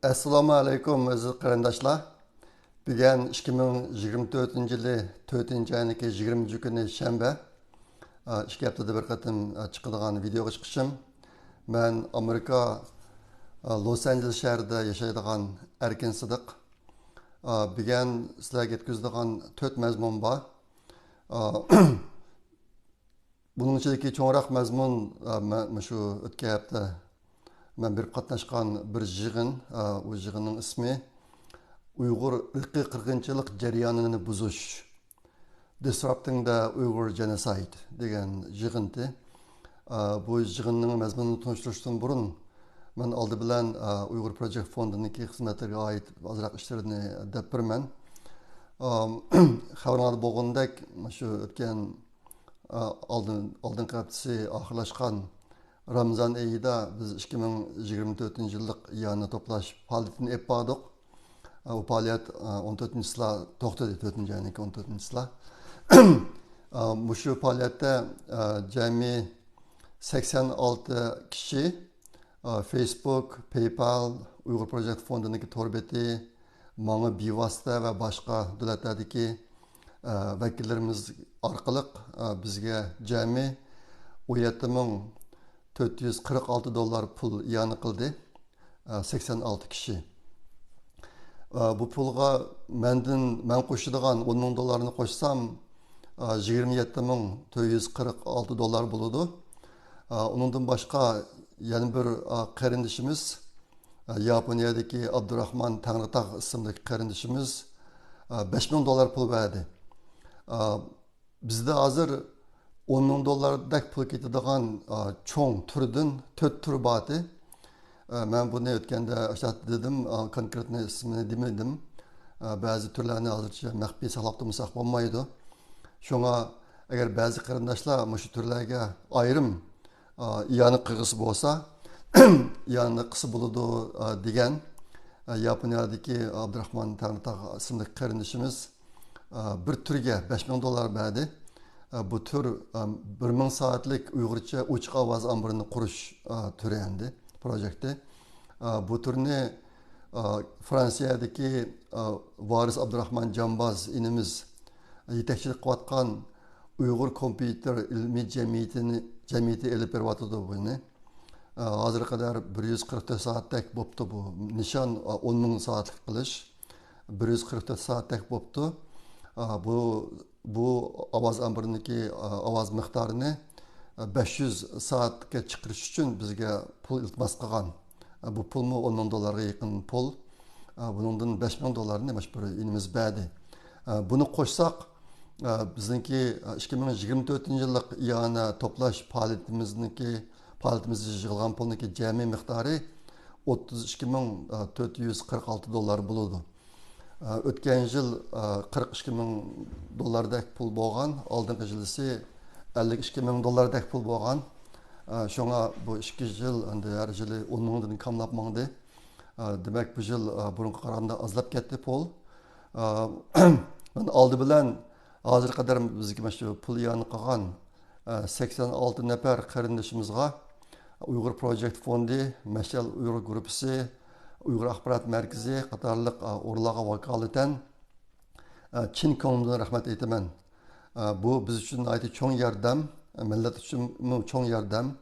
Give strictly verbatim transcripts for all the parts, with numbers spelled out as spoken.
ئەسسالامۇ ئەلەيكۇم، ئەزىز قېرىنداشلار. بۈگۈن ئىككى مىڭ يىگىرمە تۆتىنچى يىلى تۆتىنچى ئاينىڭكى يىگىرمە كۈنى شەنبە. ئىككى ھەپتىدە بىر قېتىم چىقىدىغان ۋىدېئوغا چىقىشىم. مەن ئامېرىكا، لوس ئانژېلېس شەھىرىدە ياشايدىغان ئەركىن سىدىق. بۈگۈن سىلەرگە يەتكۈزىدىغان تۆت مەزمۇن بار. بۇنىڭ ئىچىدىكى چوڭراق مەزمۇن، ئە، مە-، مۇشۇ ئۆتكەن ھەپتە مەن بېرىپ قاتناشقان بىر يىغىن، ئە، ئۇ يىغىننىڭ ئىسمى ئۇيغۇر ئىرقىي قىرغىنچىلىق جەريانىنى بۇزۇش، Disrupting the Uyghur Genocide دېگەن يىغىنتى. ئە، بۇ يىغىننىڭ مەزمۇنىنى تونۇشتۇرۇشتىن بۇرۇن، مەن ئالدى بىلەن، ئە، ئۇيغۇر پروجېكت فوندىنىڭكى خىزمەتلىرىگە ئائىت ئازراق ئىشلىرىنى دەپ بېرىمەن. ئە، خەۋىرىڭلاردا بولغىنىدەك، مۇشۇ ئۆتكەن ئالدىن، ئالدىنقى ھەپتىسى ئاخىرلاشقان رامىزان ئېيىدا بىز ئىككى مىڭ يىگىرمە تۆتىنچى يىللىق ئىئانە توپلاش پائالىيىتىنى ئېلىپ باردۇق. ئۇ پائالىيەت ئون تۆتىنچى چىسلا توختىدى، تۆتىنچى ئاينىڭكى ئون تۆتىنچى چىسلا. مۇشۇ پائالىيەتتە جەمئىي سەكسەن ئالتە كىشى، فېيسبۇك، پەيپال، ئۇيغۇر پروجېكت فوندىنىڭكى تور بېتى، ماڭا بىۋاسىتە ۋە باشقا دۆلەتلەردىكى، ئە، ۋەكىللىرىمىز ئارقىلىق، ئە، بىزگە جەمئىي ئون يەتتە مىڭ تۆت يۈز قىرىق ئالتە دوللار پۇل ئىئانە قىلدى. ئە، سەكسەن ئالتە كىشى. ئە، بۇ پۇلغا مەندىن، مەن قوشىدىغان ئون مىڭ دوللارنى قوشسام، ئە، يىگىرمە يەتتە مىڭ تۆت يۈز قىرىق ئالتە دوللار بولىدۇ. ئە، ئۇنىڭدىن باشقا يەنە بىر، ئە، قېرىندىشىمىز، ياپونىيەدىكى ئابدۇراخمان تەڭرىتاغ ئىسىملىك قېرىندىشىمىز بەش مىڭ دوللار پۇل بەردى. بىزدە ھازىر ئون مىڭ دوللاردەك پۇل كېتىدىغان چوڭ تۈردىن تۆت تۈر بارتى. مەن بۇنى ئۆتكەندە ئاشۇنداق دېدىم، كونكرېتنى ئىسمىنى دېمىدىم. بەزى تۈرلەرنى ھازىرچە مەخپىي ساقلاپ تۇرمىساق بولمايدۇ. شۇڭا ئەگەر بەزى قېرىنداشلار مۇشۇ تۈرلەرگە ئايرىم ئىئانە قىلغۇسى بولسا، ئىئانە قىلسا بولىدۇ، دېگەن ياپونىيەدىكى ئابدۇراخمان تەڭرىتاغ ئىسىملىك قېرىندىشىمىز بىر تۈرگە بەش مىڭ دوللار بەردى. بۇ تۈر بىر مىڭ سائەتلىك ئۇيغۇرچە ئوچۇق ئاۋاز ئامبىرىنى قۇرۇش تۈرى ئەمدى، پروجېكتى. بۇ تۈرنى فرانسىيەدىكى ۋارىس ئابدۇراخمان جامباز ئىنىمىز يېتەكچىلىك قىلىۋاتقان ئۇيغۇر كومپيۇتېر ئىلمىي جەمئىيىتىنى، جەمئىيىتى ئېلىپ بېرىۋاتىدۇ بۇنى. ھازىرغا قەدەر بىر يۈز قىرىق تۆت سائەتتەك بوپتۇ بۇ. نىشان، ئون مىڭ سائەتلىك قىلىش. بىر يۈز قىرىق تۆت سائەتتەك بوپتۇ. بۇ، بۇ ئاۋاز ئامبىرىنىڭكى ئاۋاز مىقدارىنى بەش يۈز سائەتكە چىقىرىش ئۈچۈن بىزگە پۇل ئىلتىماس قىلغان. بۇ پۇلمۇ ئون مىڭ دوللارغا يېقىن پۇل. بۇنىڭدىن بەش مىڭ دوللارنى مانا شۇ بىر ئىنىمىز بەردى. بۇنى قوشساق، بىزنىڭكى ئىككى مىڭ يىگىرمە تۆتىنچى يىللىق ئىئانە توپلاش پائالىيىتىمىزنىڭكى، پائالىيىتىمىزدە يىغىلغان پۇلنىڭكى جەمئىي مىقدارى ئوتتۇز ئىككى مىڭ تۆت يۈز قىرىق ئالتە دوللار بولىدۇ. ئۆتكەن يىل قىرىق ئىككى مىڭ دوللاردەك پۇل بولغان، ئالدىنقى يىلىسى ئەللىك ئىككى مىڭ دوللاردەك پۇل بولغان. شۇڭا بۇ ئىككى يىل ئەمدى ھەر يىلى ئون مىڭدىن كاملاپ ماڭدى. دېمەك، بۇ يىل بۇرۇنقىغا قارىغاندا ئازلاپ كەتتى پۇل. مەن ئالدى بىلەن ھازىرغا قەدەر بىزگە مانا شۇ پۇل ئىئانە قىلغان سەكسەن ئالتە نەپەر قېرىندىشىمىزغا ئۇيغۇر پروجېكت فوندى، مەشئەل ئۇيغۇر گۇرۇپپىسى، ئۇيغۇر ئاخبارات مەركىزى قاتارلىق ئورۇنلارغا ۋاكالىتەن چىن كۆڭلۈمدىن رەھمەت ئېيتىمەن. بۇ بىز ئۈچۈن ناھايىتى چوڭ ياردەم، مىللەت ئۈچۈنمۇ چوڭ ياردەم.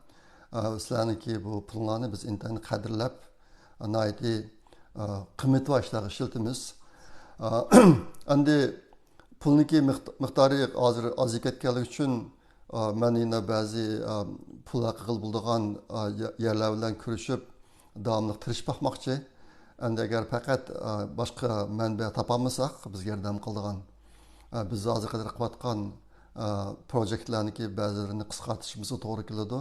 سىلەرنىڭكى بۇ پۇلۇڭلارنى بىز ئىنتايىن قەدىرلەپ، ناھايىتى قىممىتى بار ئىشلارغا ئىشلىتىمىز. ئەمدى پۇلنىڭكى مىقت-، مىقدارى ھازىر ئازىيىپ كەتكەنلىكى ئۈچۈن، مەن يەنە بەزى پۇل ھەققىگە بولىدىغان يە-، يەرلەر بىلەن كۆرۈشۈپ، داۋاملىق تىرىشىپ باقماقچى. ئەمدى ئەگەر پەقەت باشقا مەنبە تاپالمىساق، بىزگە ياردەم قىلىدىغان، بىز ھازىرغا قەدەر قىلىۋاتقان پروجېكتلارنىڭكى بەزىلىرىنى قىسقارتىشىمىزغا توغرا كېلىدۇ.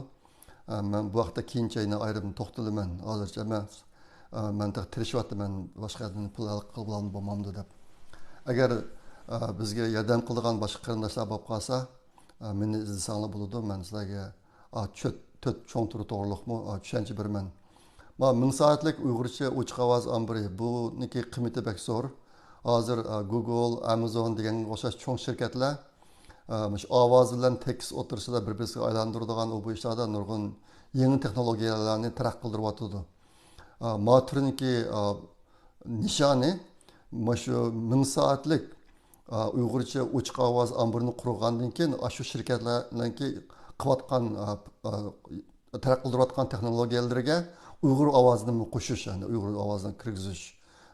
مەن بۇ ھەقتە كېيىنچە يەنە ئايرىم توختىلىمەن، ھازىرچە ئەمەس. مەن تېخى تىرىشىۋاتىمەن، باشقا يەردىن پۇل ھەل قىلىپ بولامدۇ، بولمامدۇ دەپ. ئەگەر بىزگە ياردەم قىلىدىغان باشقا قېرىنداشلار بولۇپ قالسا، مېنى ئىزدىسەڭلار بولىدۇ، مەن سىلەرگە تۆت، تۆت چوڭ تۈرى توغرۇلۇقمۇ چۈشەنچە بېرىمەن. مانا مىڭ سائەتلىك ئۇيغۇرچە ئوچۇق ئاۋاز ئامبىرى، بۇنىڭكى قىممىتى بەك زور. ھازىر گوگول، ئامازون دېگەنگە ئوخشاش چوڭ شىركەتلەر مۇشۇ ئاۋاز بىلەن تېكىست ئوتتۇرىسىدا بىر-بىرسىگە ئايلاندۇرىدىغان ئۇ بۇ ئىشلاردا نۇرغۇن يېڭى تېخنولوگىيەلەرنى تەرەققىي قىلدۇرۇۋاتىدۇ. ئا، ما تۈرنىڭكى، ئا، نىشانى مۇشۇ مىڭ سائەتلىك، ئا، ئۇيغۇرچە ئوچۇق ئاۋاز ئامبىرىنى قۇرغاندىن كېيىن، ئاشۇ شىركەتلەرنىڭكى قىلىۋاتقان، ئا، ئا، تەرەققىي قىلدۇرۇۋاتقان تېخنولوگىيەلىرىگە ئۇيغۇر ئاۋازىنى قوشۇش، يەنى ئۇيغۇر ئاۋازىنى كىرگۈزۈش.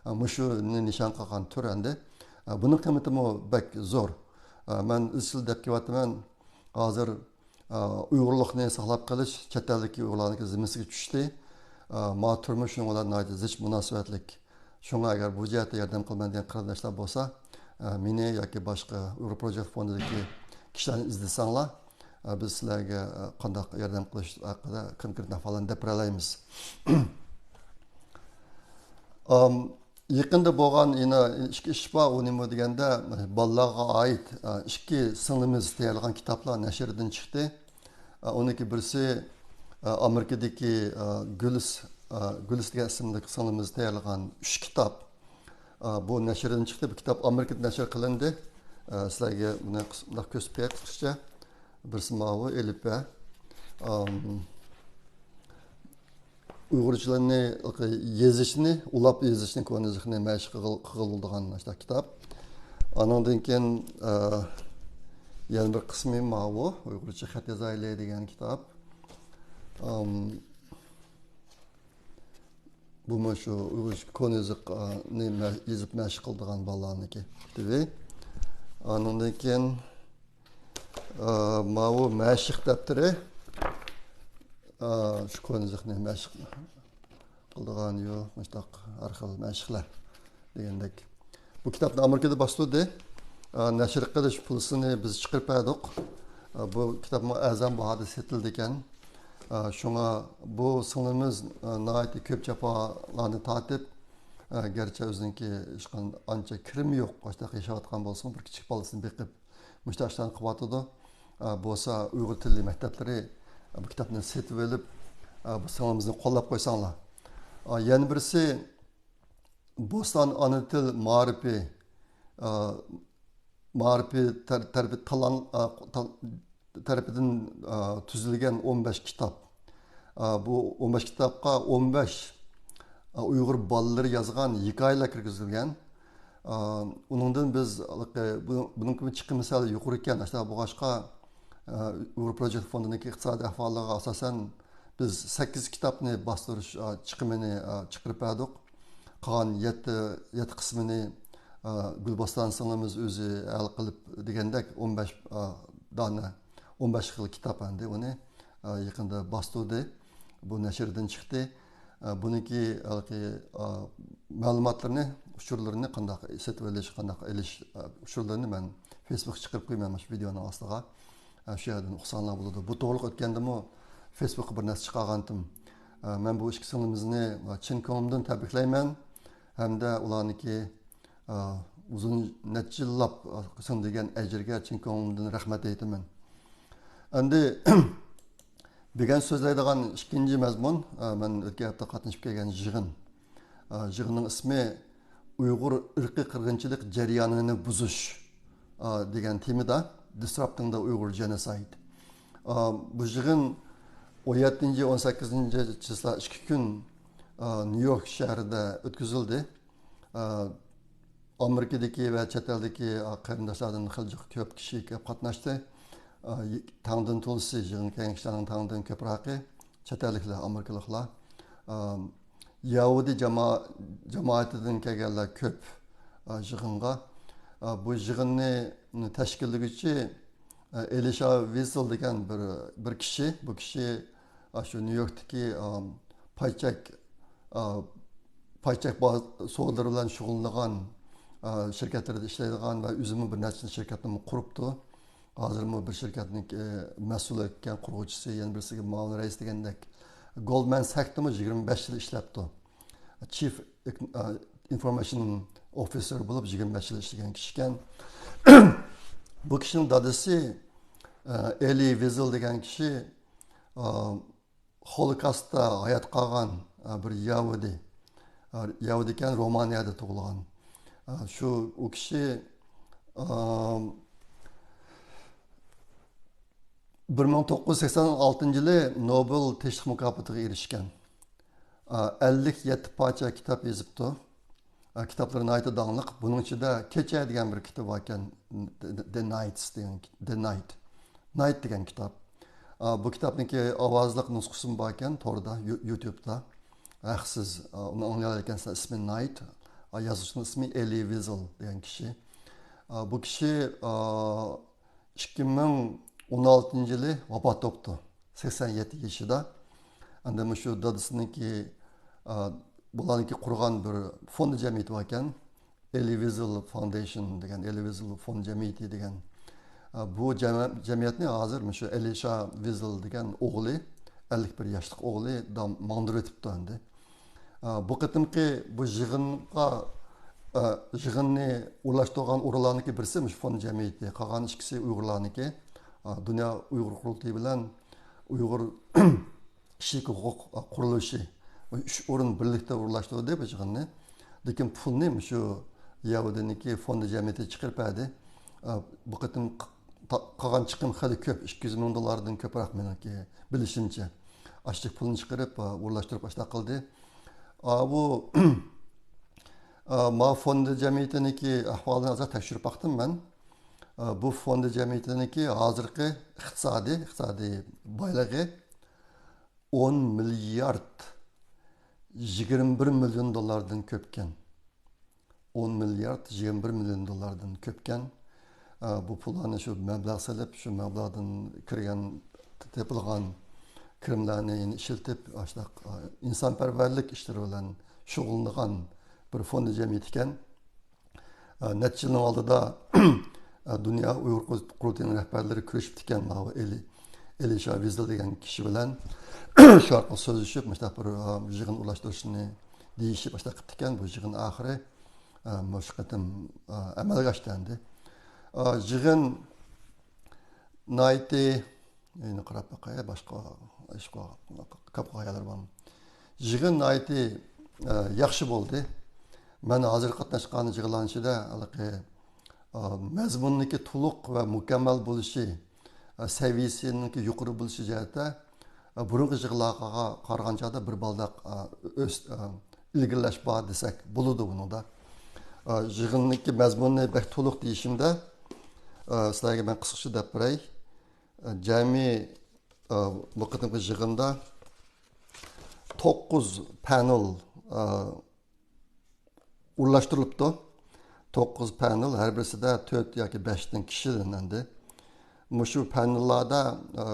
ئا، مۇشۇنى نىشان قىلغان تۈر ئەندى. ئا، بۇنىڭ قىممىتىمۇ بەك زور. ئا، مەن ئىزچىل دەپ كېلىۋاتىمەن، ھازىر ئا، ئۇيغۇرلۇقنى ساقلاپ قېلىش چەت ئەلدىكى ئۇيغۇرلارنىڭكى زىممىسىگە چۈشتى. ئا، ما تۈرمۇ شۇنىڭ بىلەن ناھايىتى زىچ مۇناسىۋەتلىك. شۇڭا ئەگەر بۇ جەھەتتە ياردەم قىلىمەن دېگەن قېرىنداشلار بولسا، ئا، مېنى ياكى باشقا ئۇيغۇر پروجېكت فوندىدىكى كىشىلەرنى ئىزدىسەڭلار، ئا، بىز سىلەرگە، ئا، قانداق ياردەم قىلىش ھەققىدە كونكرېت نەرسىلەرنى دەپ بېرەلەيمىز. ئام، يېقىندا بولغان يەنە ئىككى ئىش بار، ئۇ نېمە دېگەندە، بالىلارغا ئائىت، ئە، ئىككى سىڭلىمىز تەييارلىغان كىتابلار نەشردىن چىقتى. ئە، ئۇنىڭكى بىرسى، ئە، ئامېرىكىدىكى، ئە، گۈلىس، ئە، گۈلىس دېگەن ئىسىملىك سىڭلىمىز تەييارلىغان ئۈچ كىتاب. ئە، بۇ نەشردىن چىقتى. بۇ كىتاب ئامېرىكىدا نەشر قىلىندى. ئە، سىلەرگە بۇنى قىس-، مۇنداق كۆرسىتىپ بېرەي قىسقىچە. بىرسى ماۋۇ، ئېلىپبە. ئام، ئۇيغۇرچىلارنى يېزىشنى، ئۇلاپ يېزىشنى، كونا يېزىقنى مەشىق قىلغىلى، قىلغىلى بولىدىغان مۇشۇنداق كىتاب. ئانىڭدىن كېيىن، ئە، يەنە بىر قىسمى ماۋۇ، ئۇيغۇرچە خەت يازايلى دېگەن كىتاب. ئام، بۇمۇ شۇ ئۇيغۇرچە كونا يېزىقنى مە-، يېزىپ مەشىق قىلىدىغان بالىلارنىڭكى كىتابى. ئانىڭدىن كېيىن، ئا، ماۋۇ مەشىق دەپتىرى. ئا، شۇ كونا يېزىقنى مەشىق قىلىدىغان يو، مۇشتاق ھەر خىل مەشىقلەر دېگەندەك. بۇ كىتابنى ئامېرىكىدا باستۇردى. ئا، نەشر قىلىش پۇلىسىنى بىز چىقىرىپ بەردۇق. ئا، بۇ كىتابمۇ ئەرزان باھادا سېتىلىدىكەن. ئا، شۇڭا بۇ سىڭلىمىز، ئا، ناھايىتى كۆپ جاپالارنى تارتىپ، ئا، گەرچە ئۆزىنىڭكى ھېچقان-، ئانچە كىرىمى يوق، ئاشتاق ياشاۋاتقان بولسىمۇ، بىر كىچىك بالىسىنى بېقىپ، مۇشۇنداق ئىشلارنى قىلىۋاتىدۇ. ئا، بولسا ئۇيغۇر تىلى مەكتەپلىرى بۇ كىتابنى سېتىۋېلىپ، ئا، بۇ سىڭلىمىزنى قوللاپ قويساڭلار. ئا، يەنە بىرسى، بوستان ئانا تىل مائارىپى، ئا، مائارىپى تەر-، تەربىيە تالان-، ئا، تال-، تەرىپىدىن، ئا، تۈزۈلگەن ئون بەش كىتاب. ئا، بۇ ئون بەش كىتابقا ئون بەش، ئا، ئۇيغۇر بالىلىرى يازغان ھېكايىلەر كىرگۈزۈلگەن. ئا، ئۇنىڭدىن بىز، بۇ-، بۇنىڭ چىقىمى سەل يۇقىرى ئىكەن. ئاشۇنداق بولغاچقا، ئا، ئۇيغۇر پروجېكت فوندىنىڭكى ئىقتىسادىي ئەھۋالىغا ئاساسەن، بىز سەككىز كىتابنى باستۇرۇش، ئا، چىقىمىنى، ئا، چىقىرىپ بەردۇق. قالغان يەتتە، يەتتە قىسمىنى، ئا، گۈلبوستان سىڭلىمىز ئۆزى ھەل قىلىپ دېگەندەك ئون بەش، ئا، دانە، ئون بەش خىل كىتاب ئەمدى ئۇنى، ئا، يېقىندا باستۇردى. بۇ نەشردىن چىقتى. ئا، بۇنىڭكى ھېلىقى، ئا، مەلۇماتلىرىنى، ئۇچۇرلىرىنى قانداق سېتىۋېلىش، قانداق ئېلىش، ئا، ئۇچۇرلىرىنى مەن فېيسبۇكقا چىقىرىپ قويىمەن مۇشۇ ۋىدېئونىڭ ئاستىغا. ئا، شۇ يەردىن ئۇقساڭلار بولىدۇ. بۇ توغرىلىق ئۆتكەندىمۇ فېيسبۇكقا بىر نەرسە چىقارغانتىم. ئا، مەن بۇ ئىككى سىڭلىمىزنى چىن كۆڭلۈمدىن تەبرىكلەيمەن ھەمدە ئۇلارنىڭكى، ئا، ئۇزۇن نەچچە يىللاپ، ئا، سىڭدۈرگەن ئەجرىگە چىن كۆڭلۈمدىن رەھمەت ئېيتىمەن. ئەمدى بۈگۈن سۆزلەيدىغان ئىككىنچى مەزمۇن، ئا، مەن ئۆتكەن ھەپتە قاتنىشىپ كەلگەن يىغىن. ئا، يىغىننىڭ ئىسمى ئۇيغۇر ئىرقىي قىرغىنچىلىق جەريانىنى بۇزۇش، ئا، دېگەن تېمىدا، Disrupting the Uyghur Genocide. ئا، بۇ يىغىن ئون يەتتىنچى، ئون سەككىزىنچى چىسلا ئىككى كۈن، ئا، نيۇ يورك شەھىرىدە ئۆتكۈزۈلدى. ئا، ئامېرىكىدىكى ۋە چەت ئەلدىكى، ئا، قېرىنداشلاردىن خېلى جىق كۆپ كىشى كېلىپ قاتناشتى. ئا، ي-، تەڭدىن تولىسى، يىغىن كەلگەن كىشىلەرنىڭ تەڭدىن كۆپرەكى چەت ئەللىكلەر، ئامېرىكىلىقلار. ئا، يەھۇدىي جاما-، جامائىتىدىن كەلگەنلەر كۆپ، ئا، يىغىنغا. ئا، بۇ يىغىننى تەشكىللىگۈچى، ئا، ئېلىشا ۋىزېل دېگەن بىر، بىر كىشى. بۇ كىشى، ئا، شۇ نيۇ يوركتىكى، ئا، پاي چەك، ئا، پاي چەك باز-، سودىلىرى بىلەن شۇغۇللىنىدىغان، ئا، شىركەتلەردە ئىشلەيدىغان ۋە ئۆزىمۇ بىر نەچچە شىركەتنىمۇ قۇرۇپتۇ. ھازىرمۇ بىر شىركەتنىڭ، ئە، مەسئۇلى ئىكەن، قۇرغۇچىسى، يەنە بىرسىگە مۇئاۋىن رەئىس دېگەندەك. گولدمان ساكستىمۇ يىگىرمە بەش يىل ئىشلەپتۇ. چىف ئىك-، ئە، ئىنفورمېيشن ئوفىسېر بولۇپ يىگىرمە بەش يىل ئىشلىگەن كىشى ئىكەن. بۇ كىشىنىڭ دادىسى، ئە، ئېلى ۋىزېل دېگەن كىشى، ئە، خولوكاستتا ھايات قالغان، ئە، بىر يەھۇدىي. ئە، يەھۇدىيكەن، رومانىيەدە تۇغۇلغان. ئە، شۇ، ئۇ كىشى، ئە، بىر مىڭ توققۇز يۈز سەكسەن ئالتىنچى يىلى نوبېل تىنچلىق مۇكاپاتىغا ئېرىشكەن. ئەللىك يەتتە پارچە كىتاب يېزىپتۇ. ئە، كىتابلىرى ناھايىتى داڭلىق. بۇنىڭ ئىچىدە كېچە دېگەن بىر كىتاب باركەن، The Nights دېگەن، The Night، Night دېگەن كىتاب. ئە، بۇ كىتابنىڭكى ئاۋازلىق نۇسخىسىمۇ باركەن توردا، يۇ-، يۇتيۇبتا. ھەقسىز، ئە، ئۇنى ئاڭلايالايكەنسىلەر. ئىسمى نايت، ئە، يازغۇچىنىڭ ئىسمى ئېلى ۋىزل دېگەن كىشى. ئە، بۇ كىشى، ئە، ئىككى مىڭ ئون ئالتىنچى يىلى ۋاپات بوپتۇ، سەكسەن يەتتە يېشىدا. ئەندى مۇشۇ دادىسىنىڭكى، ئە، بۇلارنىڭكى قۇرغان بىر فوند جەمئىيىتى باركەن، ئېلى ۋىزل فاوندېيشن دېگەن، ئېلى ۋىزل فوند جەمئىيىتى دېگەن. ئە، بۇ جەم-، جەمئىيەتنى ھازىر مۇشۇ ئېلىشا ۋىزل دېگەن ئوغلى، ئەللىك بىر ياشلىق ئوغلى دام-، ماڭدۇرۇۋېتىپتۇ ئەندى. ئە، بۇ قېتىمقى بۇ يىغىنغا، ئە، يىغىننى ئورۇنلاشتۇرغان ئورۇنلارنىڭكى بىرسى مۇشۇ فوند جەمئىيىتى، قالغان ئىككىسى ئۇيغۇرلارنىڭكى. ئە، دۇنيا ئۇيغۇر قۇرۇلتىيى بىلەن ئۇيغۇر كىشىلىك ھوقۇق، ئە، قۇرۇلۇشى، بۇ ئۈچ ئورۇن بىرلىكتە ئورۇنلاشتۇردى بۇ يىغىننى. لېكىن پۇلنى مۇشۇ يەھۇدىينىڭكى فوند جەمئىيىتى چىقىرىپ بەردى. ئە، بۇ قېتىم ق-، تا-، قالغان چىقىم خېلى كۆپ، ئىككى يۈز مىڭ دوللاردىن كۆپرەك مېنىڭكى بىلىشىمچە. ئاشتەك پۇلنى چىقىرىپ، ئورۇنلاشتۇرۇپ ئاشتاق قىلدى. ئا، بۇ، ئا، ما فوند جەمئىيىتىنىڭكى ئەھۋالىنى ھازىر تەكشۈرۈپ باقتىم مەن. ئا، بۇ فوند جەمئىيىتىنىڭكى ھازىرقى ئىقتىسادىي، ئىقتىسادىي بايلىقى ئون مىليارد يىگىرمە بىر مىليون دوللاردىن كۆپكەن. ئون مىليارد يىگىرمە بىر مىليون دوللاردىن كۆپكەن. ئە، بۇ پۇللارنى شۇ مەبلەغ سېلىپ، شۇ مەبلەغدىن كىرگەن، تېپىلغان كىرىملەرنى يەنە ئىشلىتىپ، ئاشۇنداق، ئە، ئىنسانپەرۋەرلىك ئىشلىرى بىلەن شۇغۇللىنىدىغان بىر فوند جەمئىيىتى ئىكەن. ئە، نەچچە يىلنىڭ ئالدىدا، ئە، دۇنيا ئۇيغۇر قۇرۇلتىيىنىڭ رەھبەرلىرى كۆرۈشۈپتىكەن، ماۋۇ ئېلى، ئېلىشا ۋىزل دېگەن كىشى بىلەن شۇ ئارقىلىق سۆزلىشىپ، مۇشۇنداق بىر، ئە، يىغىن ئورۇنلاشتۇرۇشنى دېيىشىپ، مۇشۇنداق قىپتىكەن. بۇ يىغىن ئاخىرى، ئە، مۇشۇ قېتىم، ئە، ئەمەلگە ئاشتى ئەمدى. ئە، يىغىن ناھايىتى، يەنە قاراپ باقاي، باشقا ئىشقا كاپ قالغان يەرلەر بارمۇ؟ يىغىن ناھايىتى، ئە، ياخشى بولدى. مەن ھازىر قاتناشقان يىغىنلارنىڭ ئىچىدە ھېلىقى، ئە، مەزمۇننىڭكى تولۇق ۋە مۇكەممەل بولۇشى، ئە، سەۋىيەسىنىڭكى يۇقىرى بولۇشى جەھەتتە، ئە، بۇرۇنقى يىغىنلارغا قارىغان چاغدا بىر بالداق، ئە، ئۆس-، ئە، ئىلگىرىلەش بار دېسەك بولىدۇ بۇنىڭدا. ئە، يىغىننىڭكى مەزمۇنى بەك تولۇق دېيىشىمدە، ئە، سىلەرگە مەن قىسقىچە دەپ بېرەي. جەمئىي، ئە، بۇ قېتىمقى يىغىندا توققۇز پەنېل، ئە، ئورۇنلاشتۇرۇلۇپتۇ. توققۇز پەنېل، ھەر بىرسىدە تۆت ياكى بەشتىن كىشىدىن ئەمدى. مۇشۇ پەنېللاردا، ئە،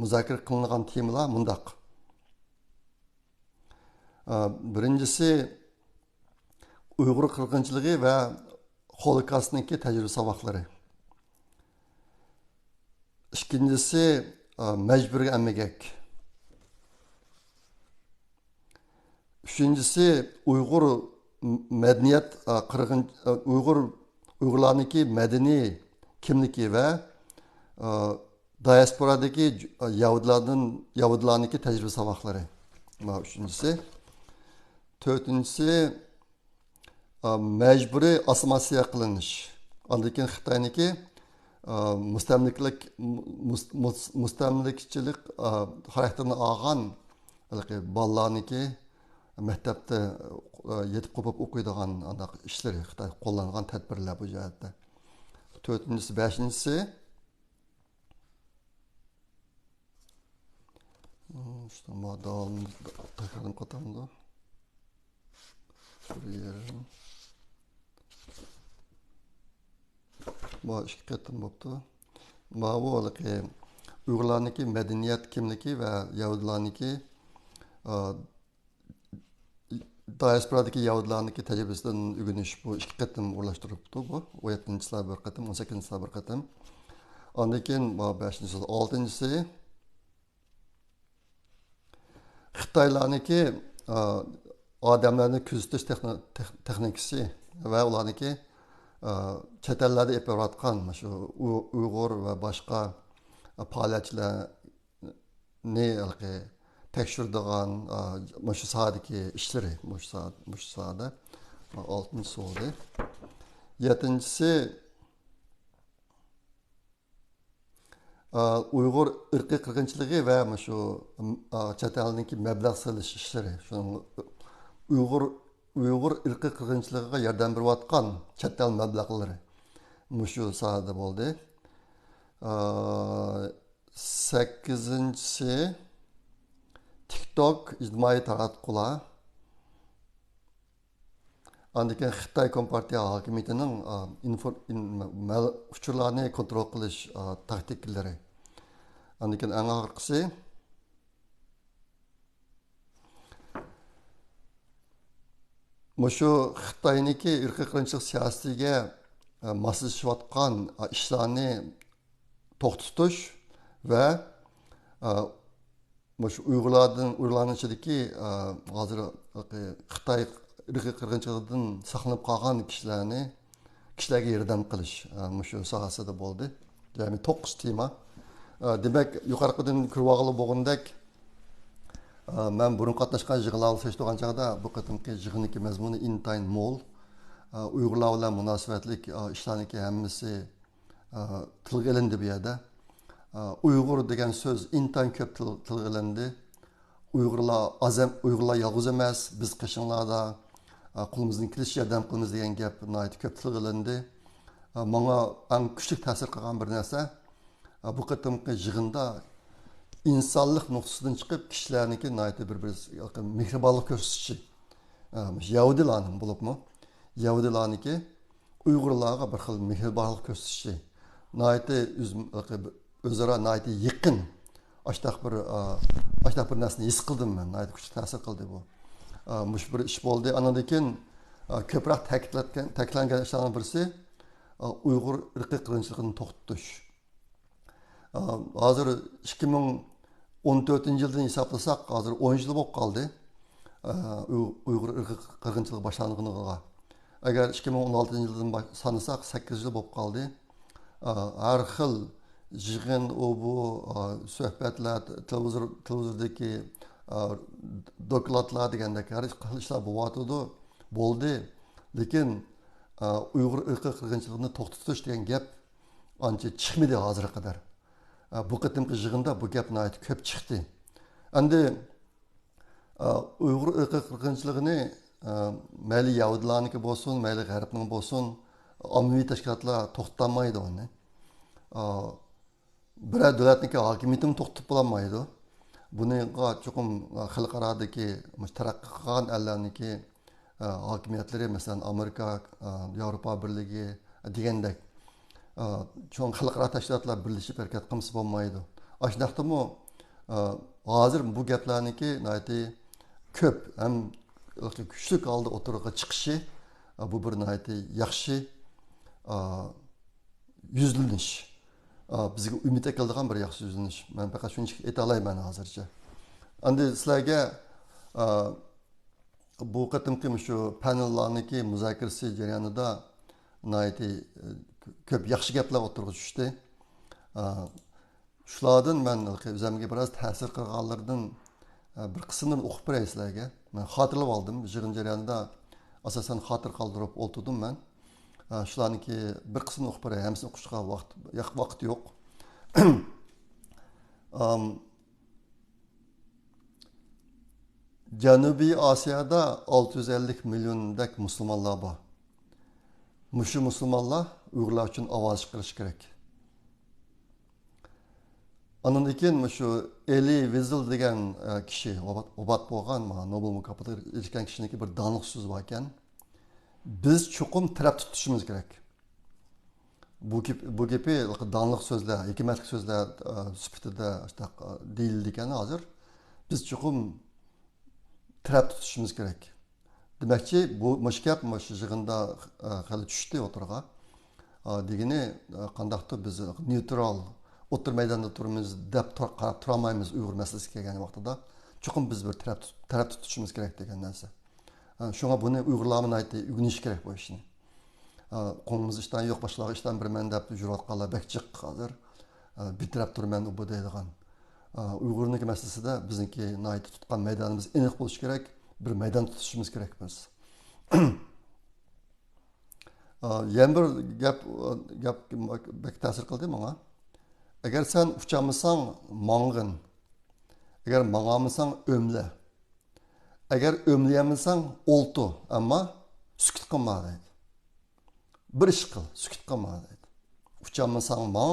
مۇزاكىرە قىلىنغان تېمىلار مۇنداق. ئە، بىرىنچىسى، ئۇيغۇر قىرغىنچىلىقى ۋە خولوكاستنىڭكى تەجرىبە ساۋاقلىرى. ئىككىنچىسى، ئە، مەجبۇرىي ئەمگەك. ئۈچىنچىسى، ئۇيغۇر م-، مەدەنىيەت، ئە، قىرغىن-، ئە، ئۇيغۇر، ئۇيغۇرلارنىڭكى مەدەنىي كىملىكى ۋە، ئە، دىياسپورادىكى ج-، ئە، يەھۇدىيلاردىن، يەھۇدىيلارنىڭكى تەجرىبە ساۋاقلىرى. مانا ئۈچىنچىسى. تۆتىنچىسى، ئا، مەجبۇرىي ئاسسىمىلياتسىيە قىلىنىش. ئاندىن كېيىن خىتاينىڭكى، ئا، مۇستەملىكىلىك، مۇس-، مۇس-، مۇستەملىكىچىلىك، ئا، خاراكتېرىنى ئالغان ھېلىقى بالىلارنىڭكى مەكتەپتە، ئا، يېتىپ قوپۇپ ئوقۇيدىغان ئانداق ئىشلىرى، خىتاي قوللانغان تەدبىرلەر بۇ جەھەتتە. تۆتىنچىسى، بەشىنچىسى، شۇ ما داۋامىنى تەكرارلىنىپ قاتامدۇ؟ بىر يېرىم. ما ئىككى قېتىم بوپتۇ. ماۋۇ ھېلىقى ئۇيغۇرلارنىڭكى مەدەنىيەت كىملىكى ۋە يەھۇدىيلارنىڭكى، ئا، دىياسپورادىكى يەھۇدىيلارنىڭكى تەجرىبىسىدىن ئۆگىنىش بۇ ئىككى قېتىم ئورۇنلاشتۇرۇپتۇ بۇ. ئون يەتتىنچى يىلى بىر قېتىم، ئون سەككىزىنچى يىلى بىر قېتىم. ئاندىن كېيىن بۇ بەشىنچى يىل، ئالتىنچىسى خىتايلارنىڭكى، ئا، ئادەملەرنى كۆزىتىش تېخنو-، تېخ-، تېخنىكىسى ۋە ئۇلارنىڭكى، ئا، چەت ئەللەردە ئېلىپ بېرىۋاتقان مۇشۇ ئۇ-، ئۇيغۇر ۋە باشقا پائالىيەتچىلەر نى ھېلىقى تەكشۈرىدىغان، ئا، مۇشۇ ساھەدىكى ئىشلىرى، مۇشۇ ساھە، مۇشۇ ساھەدە، ئا، ئالتىنچىسى بولدى. يەتتىنچىسى، ئۇيغۇر ئىرقىي قىرغىنچىلىقى ۋە مۇشۇ، ئا، چەت ئەلنىڭكى مەبلەغ سېلىش ئىشلىرى، شۇنىڭ ئۇيغۇر، ئۇيغۇر ئىرقىي قىرغىنچىلىقىغا ياردەم بېرىۋاتقان چەت ئەل مەبلەغلىرى مۇشۇ ساھەدە بولدى. ئا، سەككىزىنچىسى، تىك توك ئىجتىمائىي تاراتقۇلار. ئاندىن كېيىن خىتاي كومپارتىيە ھاكىمىيىتىنىڭ، ئا، ئىنفور-، ئىن-، مەل-، ئۇچۇرلارنى كونترول قىلىش، ئا، تاكتىكىلىرى. ئاندىن كېيىن ئەڭ ئاخىرقىسى، مۇشۇ خىتاينىڭكى ئىرقىي قىرغىنچىلىق سىياسىتىگە، ئا، ماسلىشىۋاتقان، ئا، ئىشلارنى توختىتىش ۋە، ئا، مۇشۇ ئۇيغۇرلاردىن، ئۇيغۇرلارنىڭ ئىچىدىكى، ئا، ھازىر خىتاي ئىرقىي قىرغىنچىلىقىدىن ساقلىنىپ قالغان كىشىلەرنى، كىشىلەرگە ياردەم قىلىش، ئا، مۇشۇ ساھەسىدە بولدى. يەنى توققۇز تېما. ئا، دېمەك، يۇقىرىقىدىن كۆرۈۋالغىلى بولغىنىدەك، ئا، مەن بۇرۇن قاتناشقان يىغىنلارغا سېلىشتۇرغان چاغدا بۇ قېتىمقى يىغىننىڭكى مەزمۇنى ئىنتايىن مول. ئا، ئۇيغۇرلار بىلەن مۇناسىۋەتلىك، ئا، ئىشلارنىڭكى ھەممىسى ئا، تىلغا ئېلىندى بۇ يەردە. ئا، ئۇيغۇر دېگەن سۆز ئىنتايىن كۆپ تىل-، تىلغا ئېلىندى. ئۇيغۇرلار ئاز ئەم-، ئۇيغۇرلار يالغۇز ئەمەس، بىز قېشىڭلاردا، ئا، قولىمىزدىن كېلىشىچە ياردەم قىلىمىز دېگەن گەپ ناھايىتى كۆپ تىلغا ئېلىندى. ئا، ماڭا ئەڭ كۈچلۈك تەسىر قىلغان بىر نەرسە، ئا، بۇ قېتىمقى يىغىندا ئىنسانلىق نۇقتىسىدىن چىقىپ كىشىلەرنىڭكى ناھايىتى بىر-، بىر مېھرىبانلىق كۆرسىتىشى. ئا، مۇشۇ يەھۇدىيلارنىڭ بولۇپمۇ، يەھۇدىيلارنىڭكى ئۇيغۇرلارغا بىر خىل مېھرىبانلىق كۆرسىتىشى، ناھايىتى ئۆز-، ئۆزئارا ناھايىتى يېقىن، ئاشتاق بىر، ئا، ئاشتاق بىر نەرسىنى ھېس قىلدىم مەن، ناھايىتى كۈچلۈك تەسىر قىلدى بۇ. ئا، مۇشۇ بىر ئىش بولدى. ئانىڭدىن كېيىن، ئا، كۆپرەك تەكىتلەتكەن، تەكىتلەنگەن ئىشلارنىڭ بىرسى، ئا، ئۇيغۇر ئىرقىي قىرغىنچىلىقىنى توختىتىش. ئا، ھازىر ئىككى مىڭ ئون تۆتىنچى يىلدىن ھېسابلىساق، ھازىر ئون يىل بولۇپ قالدى. ئا، ئۇي-، ئۇيغۇر ئىرقىي قىرغىنچىلىقى باشلانغىنىغا. ئەگەر ئىككى مىڭ ئون ئالتىنچى يىلدىن باش-، سانىساق، سەككىز يىل بولۇپ قالدى. ئا، ھەر خىل يىغىن، ئۇ بۇ، ئا، سۆھبەتلەر، تېلېۋىزور، تېلېۋىزوردىكى، ئا، دوكلاتلار دېگەندەك ھەر خىل ئىشلار بولۇۋاتىدۇ، بولدى. لېكىن، ئا، ئۇيغۇر ئىرقىي قىرغىنچىلىقىنى توختىتىش دېگەن گەپ ئانچە چىقمىدى ھازىرغا قەدەر. ئا، بۇ قېتىمقى يىغىندا بۇ گەپ ناھايىتى كۆپ چىقتى. ئەمدى، ئا، ئۇيغۇر ئىرقىي قىرغىنچىلىقىنى، ئا، مەيلى يەھۇدىيلارنىڭكى بولسۇن، مەيلى غەربنىڭ بولسۇن، ئاممىۋى تەشكىلاتلار توختىتالمايدۇ ئۇنى. ئا، بىرەر دۆلەتنىڭكى ھاكىمىيىتىمۇ توختىتىپ بولالمايدۇ. بۇنىڭغا چوقۇم خەلقئارادىكى مۇشۇ تەرەققىي قىلغان ئەللەرنىڭكى، ئە، ھاكىمىيەتلىرى، مەسىلەن، ئامېرىكا، ئە، ياۋروپا بىرلىكى دېگەندەك، ئە، چوڭ خەلقئارا تەشكىلاتلار بىرلىشىپ ھەرىكەت قىلمىسا بولمايدۇ. ئاشۇنداقتىمۇ، ئە، ھازىر بۇ گەپلەرنىڭكى ناھايىتى كۆپ ھەم كۈچلۈك ھالدا ئوتتۇرىغا چىقىشى، ئە، بۇ بىر ناھايىتى ياخشى، ئە، يۈزلىنىش. ئا، بىزگە ئۈمىد ئەكېلىدىغان بىر ياخشى يۈزلىنىش. مەن پەقەت شۇنچىلىك ئېيتالايمەن ھازىرچە. ئەمدى سىلەرگە، ئا، بۇ قېتىمقى مۇشۇ پانېللارنىڭكى مۇزاكىرىسى جەريانىدا ناھايىتى، ئە، كۆپ ياخشى گەپلەر ئوتتۇرىغا چۈشتى. ئا، شۇلاردىن مەن ئۆزۈمگە بىراز تەسىر قىلغانلىرىدىن، ئە، بىر قىسمىنى ئوقۇپ بېرەي سىلەرگە. مەن خاتىرىلەپ ئالدىم. يىغىن جەريانىدا ئاساسەن خاتىرە قالدۇرۇپ ئولتۇردۇم مەن. ئە، شۇلارنىڭكى بىر قىسمىنى ئوقۇپ بېرەي. ھەممىسىنى ئوقۇشقا ۋاقىت، ياق، ۋاقىت يوق. ئام، جەنۇبىي ئاسىيادا ئالتە يۈز ئەللىك مىليوندەك مۇسۇلمانلار بار. مۇشۇ مۇسۇلمانلار ئۇيغۇرلار ئۈچۈن ئاۋاز چىقىرىشى كېرەك. ئاندىن كېيىن مۇشۇ ئېلى ۋىزېل دېگەن، ئە، كىشى، ۋاپات، ۋاپات بولغان، مانا، نوبېل مۇكاپاتىغا ئېرىشكەن كىشىنىڭكى بىر داڭلىق سۆزى باركەن. بىز چوقۇم تەرەپ تۇتۇشىمىز كېرەك. بۇ گېپ-، بۇ گېپى داڭلىق سۆزلەر، ھېكمەتلىك سۆزلەر، ئە، سۈپىتىدە، ئە، دېيىلىدىكەن ھازىر. بىز چوقۇم تەرەپ تۇتۇشىمىز كېرەك. دېمەكچى، بۇ، مۇشۇ گەپ مۇشۇ يىغىندا، ئە، خېلى چۈشتى ئوتتۇرىغا. ئە، دېگىنى، ئە، قانداقتۇر بىز نېيترال، ئوتتۇرا مەيداندا تۇرىمىز دەپ تۇر-، قاراپ تۇرالمايمىز ئۇيغۇر مەسىلىسى كەلگەن ۋاقتىدا. چوقۇم بىز بىر تەرەپ تۇت-، تەرەپ تۇتۇشىمىز كېرەك دېگەن نەرسە. ئە، شۇڭا بۇنى ئۇيغۇرلارمۇ ناھايىتى ئۆگىنىشى كېرەك بۇ ئىشنى. ئە، قولىمىزدا ئىشتان يوق، باشقىلارغا ئىشتان بېرىمەن دەپ يۈرۈۋاتقانلار بەك جىق ھازىر. ئە، بىر تەرەپ تۇرىمەن ئۇ بۇ دەيدىغان. ئە، ئۇيغۇرنىڭكى مەسىلىسىدە بىزنىڭكى ناھايىتى تۇتقان مەيدانىمىز ئېنىق بولۇشى كېرەك، بىر مەيدان تۇتۇشىمىز كېرەك بىز. ئە، يەنە بىر گەپ، گەپ بەك تەسىر قىلدى ماڭا. ئەگەر سەن ئۇچالمىساڭ، ماڭغىن. ئەگەر ماڭالمىساڭ، ئۆملە. ئەگەر ئۆملىيەلمىسەڭ، ئولتۇر، ئەمما سۈكۈت قىلما دەيدۇ. بىر ئىش قىل، سۈكۈت قىلما دەيدۇ. ئۇچالمىساڭ ماڭ،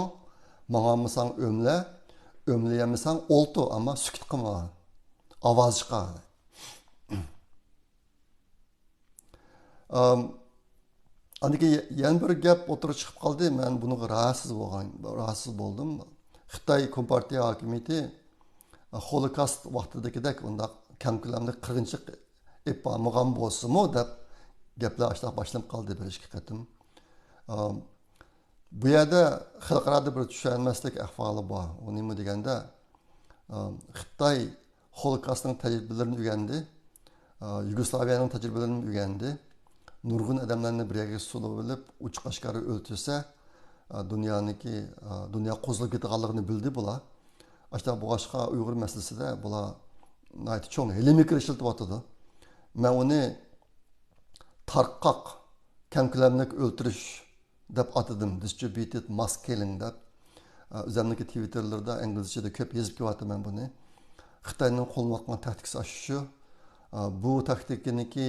ماڭالمىساڭ ئۆملە، ئۆملىيەلمىسەڭ ئولتۇر، ئەمما سۈكۈت قىلما. ئاۋاز چىقار دەيدۇ. ئام، ئاندىن كېيىن يەنە بىر گەپ ئوتتۇرىغا چىقىپ قالدى. مەن بۇنىڭغا راھەتسىز بولغان، راھەتسىز بولدۇم. خىتاي كومپارتىيە ھاكىمىيىتى، ئا، خولوكاست ۋاقتىدىكىدەك ئۇنداق كەڭ كۆلەملىك قىرغىنچىلىق ئېلىپ بارمىغان بولسىمۇ دەپ گەپلەر ئاشۇنداق باشلىنىپ قالدى بىر ئىككى قېتىم. ئام، بۇ يەردە خەلقئارادا بىر چۈشەنمەسلىك ئەھۋالى بار. ئۇ نېمە دېگەندە، ئام، خىتاي خولوكاستنىڭ تەجرىبىلىرىنى ئۆگەندى. ئا، يۇگوسلاۋىيەنىڭ تەجرىبىلىرىنى ئۆگەندى. نۇرغۇن ئادەملەرنى بىر يەرگە سولىۋېلىپ، ئوچۇق ئاشكارا ئۆلتۈرسە، ئا، دۇنيانىڭكى، ئا، دۇنيا قوزغىلىپ كېتىدىغانلىقىنى بىلدى بۇلار. ئاشۇنداق بولغاچقا، ئۇيغۇر مەسىلىسىدە بۇلار ناھايىتى چوڭ ھېلىمۇ كىرىشىۋاتىدۇ. مەن ئۇنى تارقاق، كەڭ كۆلەملىك ئۆلتۈرۈش دەپ ئاتىدىم، دىسترىبيۇتېد ماس كىللىڭ دەپ. ئە، ئۆزۈمنىڭكى تىۋىتتېرلىرىدا ئىنگلىزچىدە كۆپ يېزىپ كېلىۋاتىمەن بۇنى. خىتاينىڭ قوللىنىۋاتقان تاكتىكىسى ئاشۇ شۇ. ئە، بۇ تاكتىكىنىڭكى،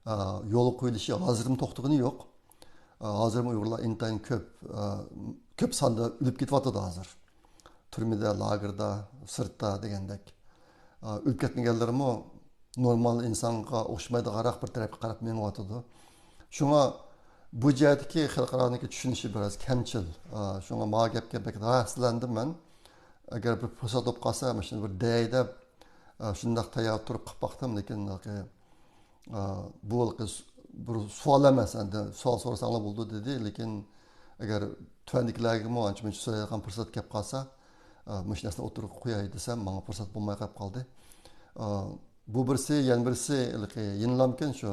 ئە، يولغا قويۇلۇشى ھازىرمۇ توختىغىنى يوق. ئە، ھازىرمۇ ئۇيغۇرلار ئىنتايىن كۆپ، ئە، كۆپ ساندا ئۆلۈپ كېتىۋاتىدۇ ھازىر. تۈرمىدە، لاگېردا، سىرتتا دېگەندەك. ئە، ئۆلۈپ كەتمىگەنلىرىمۇ نورمال ئىنسانغا ئوخشىمايدىغانراق بىر تەرەپكە قاراپ مېڭىۋاتىدۇ. شۇڭا بۇ جەھەتتىكى خەلقئارانىڭكى چۈشىنىشى بىراز كەمچىل. ئا، شۇڭا ماۋۇ گەپكە بەك راھەتسىزلەندىم مەن. ئەگەر بىر پۇرسەت بولۇپ قالسا، مانا شۇنى بىر دەي دەپ، ئا، شۇنداق تەييار تۇرۇپ قىلىپ باقتىم، لېكىن، ئا، بۇ ھېلىقى س-، بىر سوئال ئەمەس، ئەمدى سوئال سورىساڭلار بولىدۇ دېدى، لېكىن ئەگەر تۆۋەندىكىلەرگىمۇ ئانچە-مۇنچە سورايدىغان پۇرسەت كەپ قالسا، ئا، مۇشۇ نەرسىنى ئوتتۇرىغا قوياي دېسەم، ماڭا پۇرسەت بولماي قېلىپ قالدى. ئا، بۇ بىرسى، يەنە بىرسى، ھېلىقى يەنىلامكەن شۇ،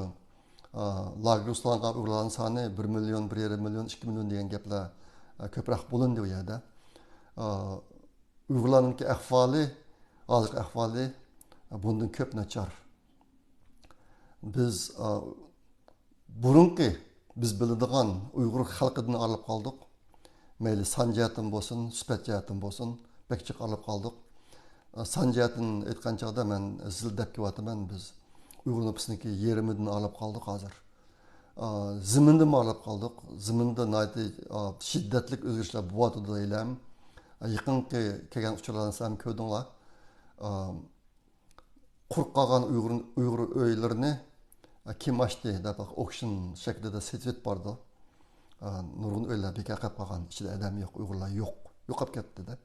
ئا، لاگېرغا سولانغان ئۇيغۇرلارنىڭ سانى بىر مىليون، بىر يېرىم مىليون، ئىككى مىليون دېگەن گەپلەر، ئا، كۆپرەك بولۇندى ئۇ يەردە. ئا، ئۇيغۇرلارنىڭكى ئەھۋالى، ھازىرقى ئەھۋالى، ئا، بۇندىن كۆپ ناچار. بىز، ئا، بۇرۇنقى بىز بىلىدىغان ئۇيغۇر خەلقىدىن ئايرىلىپ قالدۇق. مەيلى سان جەھەتتىن بولسۇن، سۈپەت جەھەتتىن بولسۇن، بەك جىق ئايرىلىپ قالدۇق. سان جەھەتتىن ئېيتقان چاغدا مەن زىل دەپ كېلىۋاتىمەن، بىز ئۇيغۇر نوپۇسىنىڭكى يېرىمىدىن ئايرىلىپ قالدۇق ھازىر. زېمىندىنمۇ ئايرىلىپ قالدۇق. زېمىندا ناھايىتى شىددەتلىك ئۆزگىرىشلەر بولۇۋاتىدۇ ھېلىھەم. يېقىنقى كەلگەن ئۇچۇرلارنى سىلەرمۇ كۆردۈڭلار. قۇرۇپ قالغان ئۇيغۇر، ئۇيغۇر ئۆيلىرىنى، ئە، كىم ئاچتى دەپ، ئوكشن شەكلىدە سېتىۋېتىپ بارىدۇ. ئە، نۇرغۇن ئۆيلەر بىكار قېلىپ قالغان، ئىچىدە ئادەم يوق، ئۇيغۇرلار يوق، يوقاپ كەتتى-دە.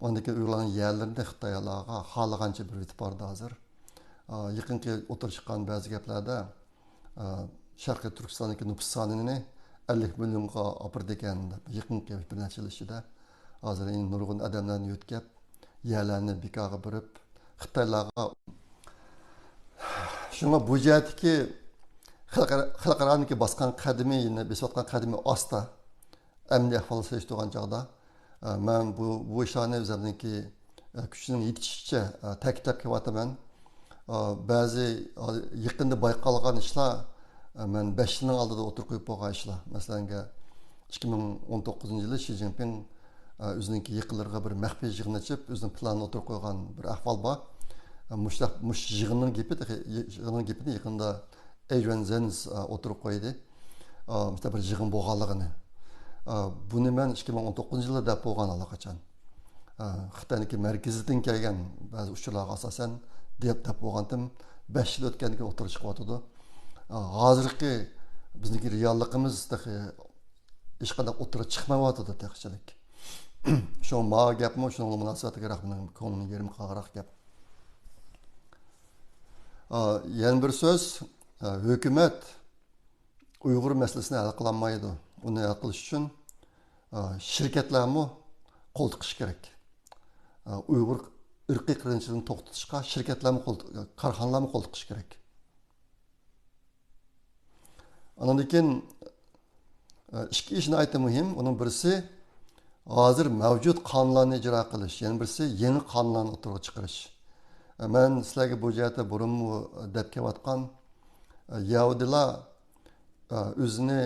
ئاندىن كېيىن ئۇيغۇرلارنىڭ يەرلىرىنى خىتايلارغا خالىغانچە بېرىۋېتىپ بارىدۇ ھازىر. ئە، يېقىنقى ئوتتۇرىغا چىققان بەزى گەپلەردە، ئە، شەرقىي تۈركىستاندىكى نوپۇس سانىنى ئەللىك مىليونغا ئاپىرىدىكەن دەپ، يېقىنقى بىر نەچچە يىل ئىچىدە ھازىر ئەڭ نۇرغۇن ئادەملەرنى يۆتكەپ، يەرلەرنى بىكارغا بېرىپ، خىتايلارغا. شۇڭا بۇ جەھەتتىكى خەلقئارا-، خەلقئارانىڭكى باسقان قەدىمى، يەنە بېسىۋاتقان قەدىمى ئاستا. ئەمدى ئەھۋالغا سېلىشتۇرغان چاغدا، ئە، مەن بۇ، بۇ ئىشلارنى ئۆزۈمنىڭكى، ئە، كۈچىنىڭ يېتىشىچە، ئە، تەكىتلەپ كېلىۋاتىمەن. ئە، بەزى، ئە، يېقىندا بايقالغان ئىشلار، ئە، مەن بەش يىلنىڭ ئالدىدا ئوتتۇرىغا قويۇپ بولغان ئىشلار. مەسىلەنگە، ئىككى مىڭ ئون توققۇزىنچى يىلى شى جىنپىڭ، ئە، ئۆزىنىڭكى يېقىنلىرىغا بىر مەخپىي يىغىن ئېچىپ، ئۆزىنىڭ پىلانىنى ئوتتۇرىغا قويغان بىر ئەھۋال بار. ئە، مۇشۇنداق، مۇشۇ يىغىننىڭ گېپى، يىغىننىڭ گېپىنى يېقىندا ئېيۋېن زېنز، ئا، ئوتتۇرىغا قويدى. ئا، مۇشۇنداق بىر يىغىن بولغانلىقىنى. ئا، بۇنى مەن ئىككى مىڭ ئون توققۇزىنچى يىلى دەپ بولغان ئاللىقاچان. ئا، خىتاينىڭكى مەركىزىدىن كەلگەن بەزى ئۇچۇرلارغا ئاساسەن دەپ، دەپ بولغانتىم. بەش يىل ئۆتكەندىن كېيىن ئوتتۇرىغا چىقىۋاتىدۇ. ئا، ھازىرقى بىزنىڭكى رېئاللىقىمىز تېخى ھېچقانداق ئوتتۇرىغا چىقمايۋاتىدۇ تېخىچىلىك. شۇڭا ماۋۇ گەپمۇ شۇنىڭغا مۇناسىۋەتلىكراق مېنىڭ كۆڭلۈمنىڭ يېرىمى قالغانراق گەپ. ئا، يەنە بىر سۆز، ئا، ھۆكۈمەت ئۇيغۇر مەسىلىسىنى ھەل قىلالمايدۇ. ئۇنى ھەل قىلىش ئۈچۈن، ئا، شىركەتلەرمۇ قول تىقىشى كېرەك. ئا، ئۇيغۇر ئىرقىي قىرغىنچىلىقىنى توختىتىشقا شىركەتلەرمۇ قول، كارخانىلارمۇ قول تىقىشى كېرەك. ئاندىن كېيىن، ئىككى ئىش ناھايىتى مۇھىم. ئۇنىڭ بىرسى ھازىر مەۋجۇت قانۇنلارنى ئىجرا قىلىش، يەنە بىرسى يېڭى قانۇنلارنى ئوتتۇرىغا چىقىرىش. مەن سىلەرگە بۇ جەھەتتە بۇرۇنمۇ دەپ كېلىۋاتقان، يەھۇدىيلار ئۆزىنى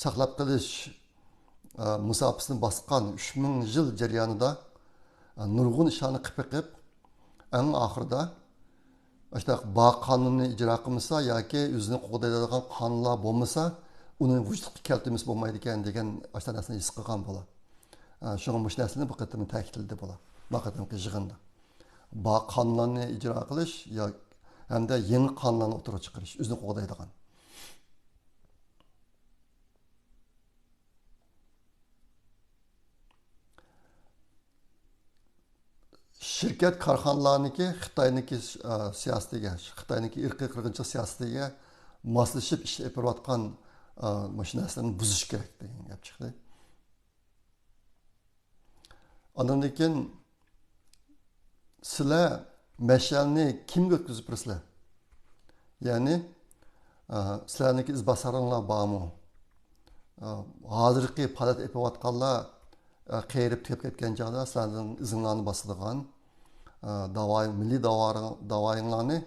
ساقلاپ قېلىش مۇساپىسىنى باسقان ئۈچ مىڭ يىل جەريانىدا نۇرغۇن ئىشلارنى قىلىپ بېقىپ، ئەڭ ئاخىرىدا ئاشۇنداق بار قانۇننى ئىجرا قىلمىسا ياكى ئۆزىنى قوغدايدىغان قانۇنلار بولمىسا، ئۇنى ۋۇجۇدقا كەلتۈرمىسە بولمايدىكەن دېگەن ئاشۇنداق نەرسىنى ھېس قىلغان بۇلار. شۇڭا مۇشۇ نەرسىنى بۇ قېتىم تەكىتلىدى بۇلار، بۇ قېتىمقى يىغىندا. بار قانۇنلارنى ئىجرا قىلىش يا، ھەمدە يېڭى قانۇنلارنى ئوتتۇرىغا چىقىرىش، ئۆزىنى قوغدايدىغان. شىركەت كارخانىلارنىڭكى خىتاينىڭكى، ئە، سىياسىتىگە، خىتاينىڭكى ئىرقىي قىرغىنچىلىق سىياسىتىگە ماسلىشىپ ئىش ئېلىپ بېرىۋاتقان، ئە، مۇشۇ نەرسىلەرنى بۇزۇش كېرەك دېگەن گەپ چىقتى. ئاندىن كېيىن سىلەر مەشئەلنى كىمگە ئۆتكۈزۈپ بېرىسىلەر؟ يەنى، ئە، سىلەرنىڭكى ئىزباسارلىرىڭلار بارمۇ؟ ئە، ھازىرقى پائالىيەت ئېلىپ بېرىۋاتقانلار، ئە، قېرىپ تۈگەپ كەتكەن چاغدا سىلەرنىڭ ئىزىڭلارنى باسىدىغان، ئە، داۋا-، مىللىي داۋا-، داۋايىڭلارنى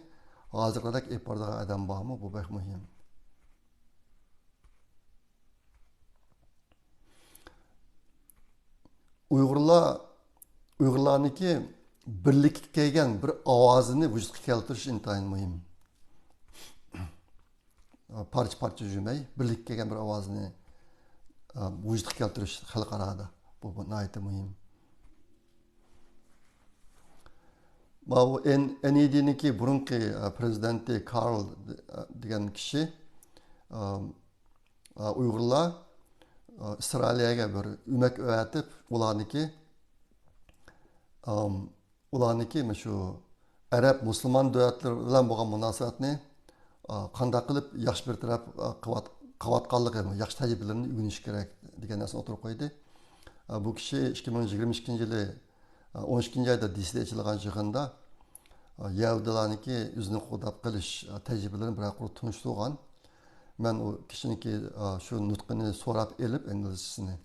ھازىرقىدەك ئېلىپ بارىدىغان ئادەم بارمۇ؟ بۇ بەك مۇھىم. ئۇيغۇرلار، ئۇيغۇرلارنىڭكى بىرلىككە كەلگەن بىر ئاۋازىنى ۋۇجۇدقا كەلتۈرۈش ئىنتايىن مۇھىم. پارچە-پارچە يۈرمەي، بىرلىككە كەلگەن بىر ئاۋازىنى، ئە، ۋۇجۇدقا كەلتۈرۈش خەلقئارادا. بۇ، بۇ ناھايىتى مۇھىم. ماۋۇ ئېن-، ئېن ئى دىنىڭكى بۇرۇنقى، ئە، پرېزىدېنتى كارل، ئە، دېگەن كىشى، ئە، ئە، ئۇيغۇرلار، ئە، ئىسرائىلىيەگە بىر ئۆمەك ئەۋەتىپ، ئۇلارنىڭكى، ئەم، ئۇلارنىڭكى مۇشۇ ئەرەب مۇسۇلمان دۆلەتلىرى بىلەن بولغان مۇناسىۋەتنى، ئە، قانداق قىلىپ ياخشى بىر تەرەپ، ئە، قىلىۋات-، قىلىۋاتقانلىقى، ياخشى تەجرىبىلىرىنى ئۆگىنىش كېرەك دېگەن نەرسىنى ئوتتۇرىغا قويدى. ئە، بۇ كىشى ئىككى مىڭ يىگىرمە ئىككىنچى يىلى ئون ئىككىنچى ئايدا دىسىدا ئېچىلغان يىغىندا، يەھۇدىيلارنىڭكى ئۆزىنى قوغداپ قېلىش تەجرىبىلىرىنى بىرەر قۇر تونۇشتۇرغان. مەن ئۇ كىشىنىڭكى شۇ نۇتقىنى سوراپ ئېلىپ، ئىنگلىزچىسىنى،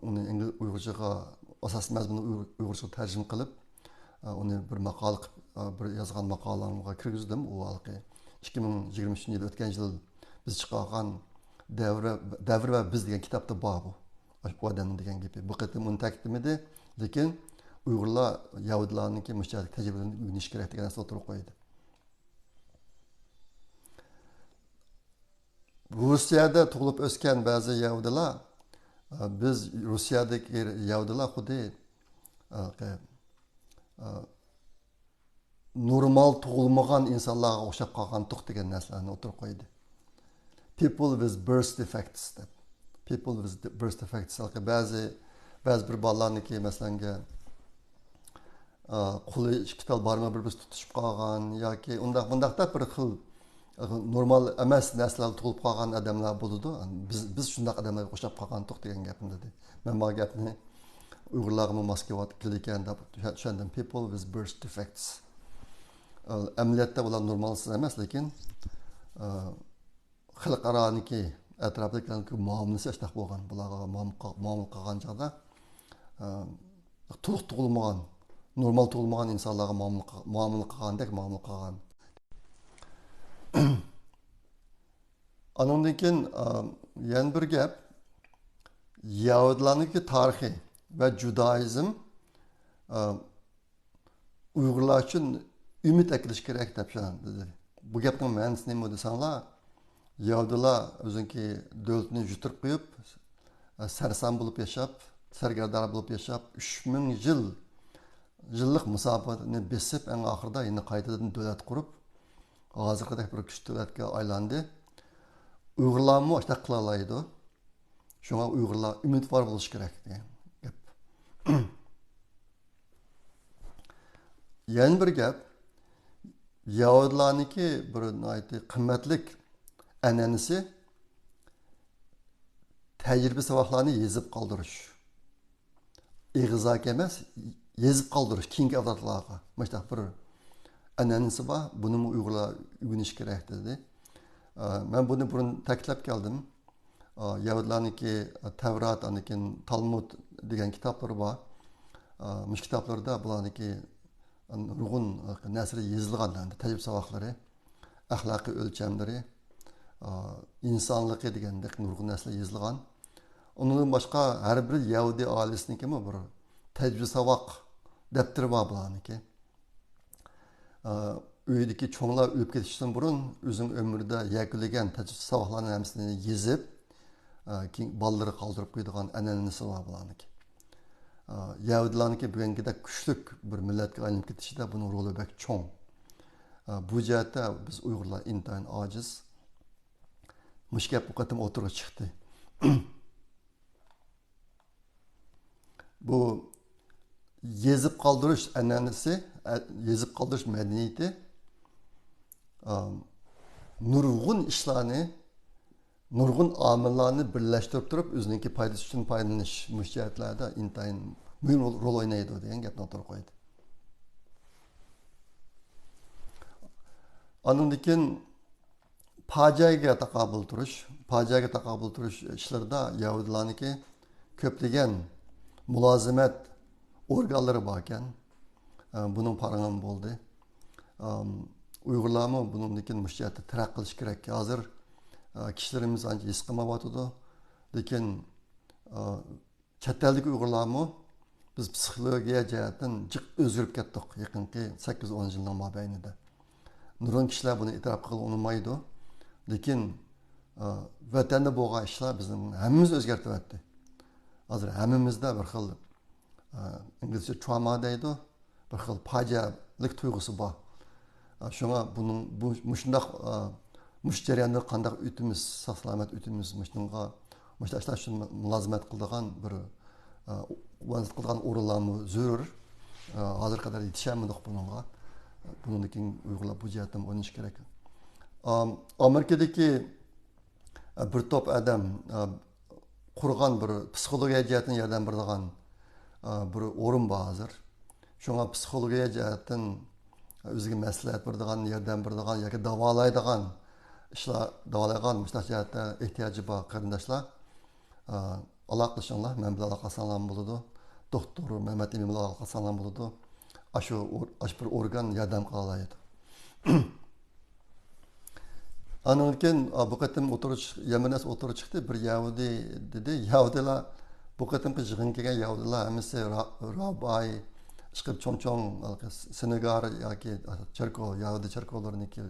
ئۇنى ئىنگلىز، ئۇيغۇرچىغا، ئاساسىي مەزمۇننى ئۇيغۇر-، ئۇيغۇرچىغا تەرجىمە قىلىپ، ئۇنى بىر ماقالە قىلىپ، بىر يازغان ماقالەمگە كىرگۈزدۈم. ئۇ ھېلىقى ئىككى مىڭ يىگىرمە ئۈچىنچى يىل ئۆتكەن يىل بىز چىقارغان دەۋر، دەۋر ۋە بىز دېگەن كىتابتا بار بۇ. ئاشۇ ئادەمنىڭ دېگەن گېپى. بۇ قېتىم ئۇنى تەكىتلىمىدى، لېكىن ئۇيغۇرلار يەھۇدىيلارنىڭكى مۇشۇ يەردىكى تەجرىبىلىرىنى ئۆگىنىشى كېرەك دېگەن نەرسىنى ئوتتۇرىغا قويدى. روسىيەدە تۇغۇلۇپ ئۆسكەن بەزى يەھۇدىيلار، ئە، بىز روسىيەدىكى يەھۇدىيلار خۇددى، ئە، قە-، ئە، نورمال تۇغۇلمىغان ئىنسانلارغا ئوخشاپ قالغانتۇق دېگەن نەرسىلەرنى ئوتتۇرىغا قويدى. People with birth defects دەپ. People with birth defects. بەزى، بەزى بىر بالىلارنىڭكى، مەسىلەنگە، ئا، قولى ئىككى تال بارمىقى بىر-بىرسى تۇتۇشۇپ قالغان ياكى ئۇنداق، مۇنداق دەپ بىر خىل، ئا، نورمال ئەمەس نەرسىلەر تۇغۇلۇپ قالغان ئادەملەر بولىدۇ. بىز، بىز شۇنداق ئادەملەرگە ئوخشاپ قالغانتۇق دېگەن گەپنى دېدى. مەن بۇ گەپنى ئۇيغۇرلارغىمۇ ماس كېلىۋات-، كېلىدىكەن دەپ چۈشەندىم. People with birth defects. ئەمەلىيەتتە بۇلار نورمالسىز ئەمەس، لېكىن، ئا، خەلقئارانىڭكى، ئەتراپتىكىلەرنىڭكى مۇئامىلىسى ئاشۇنداق بولغان. بۇلارغا مۇئامىلە قىل-، مۇئامىلە قىلغان چاغدا، ئە، تولۇق تۇغۇلمىغان، نورمال تۇغۇلمىغان ئىنسانلارغا مۇئامىلە قىل-، مۇئامىلە قىلغاندەك مۇئامىلە قىلغان. ئانىڭدىن كېيىن، ئە، يەنە بىر گەپ، يەھۇدىيلارنىڭكى تارىخى ۋە جۇدائىزم، ئە، ئۇيغۇرلار ئۈچۈن ئۈمىد ئەكېلىش كېرەك دەپ شۇنداق دېدى. بۇ گەپنىڭ مەنىسى نېمە دېسەڭلار، يەھۇدىيلار ئۆزىنىڭكى دۆلىتىنى يوتۇرۇپ قويۇپ، سەرسان بولۇپ ياشاپ، سەرگەردان بولۇپ ياشاپ، ئۈچ مىڭ يىل، يىللىق مۇساپىنى بېسىپ، ئەڭ ئاخىرىدا يەنە قايتىدىن دۆلەت قۇرۇپ، ھازىرقىدەك بىر كۈچلۈك دۆلەتكە ئايلاندى. ئۇيغۇرلارمۇ ئاشۇنداق قىلالايدۇ. شۇڭا ئۇيغۇرلار ئۈمىدۋار بولۇشى كېرەك دېگەن گەپ. يەنە بىر گەپ، يەھۇدىيلارنىڭكى بىر ناھايىتى قىممەتلىك ئەنئەنىسى تەجرىبە ساۋاقلارنى يېزىپ قالدۇرۇش. ئېغىزدىكى ئەمەس، يېزىپ قالدۇرۇش كېيىنكى ئەۋلادلارغا. مۇشۇنداق بىر ئەنئەنىسى بار، بۇنىمۇ ئۇيغۇرلار ئۆگىنىشى كېرەك دېدى. ئە، مەن بۇنى بۇرۇن تەكىتلەپ كەلدىم. ئا، يەھۇدىيلارنىڭكى تەۋرات، ئاندىن كېيىن تالمۇد دېگەن كىتابلىرى بار. ئا، مۇشۇ كىتابلىرىدا بۇلارنىڭكى نۇرغۇن نەرسىلەر يېزىلغان، ئەمدى تەجرىبە ساۋاقلىرى، ئەخلاقىي ئۆلچەملىرى، ئا، ئىنسانلىقى دېگەندەك نۇرغۇن نەرسىلەر يېزىلغان. ئۇنىڭدىن باشقا ھەر بىر يەھۇدىي ئائىلىسىنىڭكىمۇ بىر تەجۋىز ساۋاق دەپتىرى بار بۇلارنىڭكى. ئە، ئۆيدىكى چوڭلار ئۆلۈپ كېتىشتىن بۇرۇن ئۆزىنىڭ ئۆمرىدە يەكۈنلىگەن تەجۋىز ساۋاقلارنىڭ ھەممىسىنى يېزىپ، ئە، كېيىن بالىلىرىغا قالدۇرۇپ قويىدىغان ئەنئەنىسى بار بۇلارنىڭكى. ئە، يەھۇدىيلارنىڭكى بۈگۈنكىدەك كۈچلۈك بىر مىللەتكە ئايلىنىپ كېتىشىدە بۇنىڭ رولى بەك چوڭ. ئە، بۇ جەھەتتە بىز ئۇيغۇرلار ئىنتايىن ئاجىز. مۇشۇ گەپ بۇ قېتىم ئوتتۇرىغا چىقتى. بۇ يېزىپ قالدۇرۇش ئەنئەنىسى، ئە-، يېزىپ قالدۇرۇش مەدەنىيىتى، ئام، نۇرغۇن ئىشلارنى، نۇرغۇن ئامىللارنى بىرلەشتۈرۈپ تۇرۇپ، ئۆزىنىڭكى پايدىسى ئۈچۈن پايدىلىنىش مۇشۇ جەھەتلەردە ئىنتايىن مۇھىم رول، رول ئوينايدۇ دېگەن گەپنى ئوتتۇرىغا قويدى. ئاندىن كېيىن پاجىئەگە تاقابىل تۇرۇش، پاجىئەگە تاقابىل تۇرۇش ئىشلىرىدا يەھۇدىيلارنىڭكى كۆپلىگەن مۇلازىمەت ئورگانلىرى باركەن. ئە، بۇنىڭ پارىڭىمۇ بولدى. ئام، ئۇيغۇرلارمۇ بۇنىڭدىن كېيىن مۇشۇ جەھەتتە تەرەققىي قىلىش كېرەك. ھازىر، ئە، كىشىلىرىمىز ئانچە ھېس قىلمايۋاتىدۇ. لېكىن، ئە، چەت ئەلدىكى ئۇيغۇرلارمۇ بىز پسىخولوگىيە جەھەتتىن جىق ئۆزگىرىپ كەتتۇق يېقىنقى سەككىز ئون يىلنىڭ مابەينىدە. نۇرغۇن كىشىلەر بۇنى ئېتىراپ قىلغىلى ئۇنىمايدۇ. لېكىن، ئە، ۋەتەندە بولغان ئىشلار بىزنىڭ ھەممىمىزنى ئۆزگەرتىۋەتتى. ھازىر ھەممىمىزدە بىر خىل، ئە، ئىنگلىزچە تراما دەيدۇ، بىر خىل پاجىئەلىك تۇيغۇسى بار. ئە، شۇڭا بۇنىڭ، بۇ، مۇشۇنداق، ئە، مۇشۇ جەرياندا قانداق ئۆتىمىز، ساق-سالامەت ئۆتىمىز، مۇشۇنىڭغا، مۇشۇنداق ئىشلار ئۈچۈن مۇلازىمەت قىلىدىغان بىر، ئە، مۇلازىمەت قىلىدىغان ئورۇنلارمۇ زۆرۈر. ئە، ھازىرغا قەدەر يېتىشەلمىدۇق بۇنىڭغا. بۇنىڭدىن كېيىن ئۇيغۇرلار بۇ جەھەتتىن ئويلىنىشى كېرەك. ئام-، ئامېرىكىدىكى، ئە، بىر توپ ئادەم، ئە، قۇرغان بىر پسىخولوگىيە جەھەتتىن ياردەم بېرىدىغان، ئە، بىر ئورۇن بار ھازىر. شۇڭا پسىخولوگىيە جەھەتتىن ئۆزىگە مەسلىھەت بېرىدىغان، ياردەم بېرىدىغان ياكى داۋالايدىغان ئىشلار، داۋالايدىغان مۇشۇنداق جەھەتتە ئېھتىياجى بار قېرىنداشلار، ئە، ئالاقىلىشىڭلار، مەن بىلەن ئالاقىلاشساڭلارمۇ بولىدۇ. دوختۇر مەمەت ئىمىن بىلەن ئالاقىلاشساڭلارمۇ بولىدۇ. ئاشۇ ئور-، ئاشۇ بىر ئورگان ياردەم قىلالايدۇ. ئاندىن كېيىن، ئا، بۇ قېتىم ئوتتۇرىغا چىق-، يەنە بىر نەرسە ئوتتۇرىغا چىقتى. بىر يەھۇدىي دېدى، يەھۇدىيلار، بۇ قېتىمقى يىغىنغا كەلگەن يەھۇدىيلار ھەممىسى را-، راباي، ئىشقىلىپ چوڭ-چوڭ ھېلىقى سېنېگار ياكى چېركوۋ، يەھۇدىي چېركوۋلىرىنىڭكى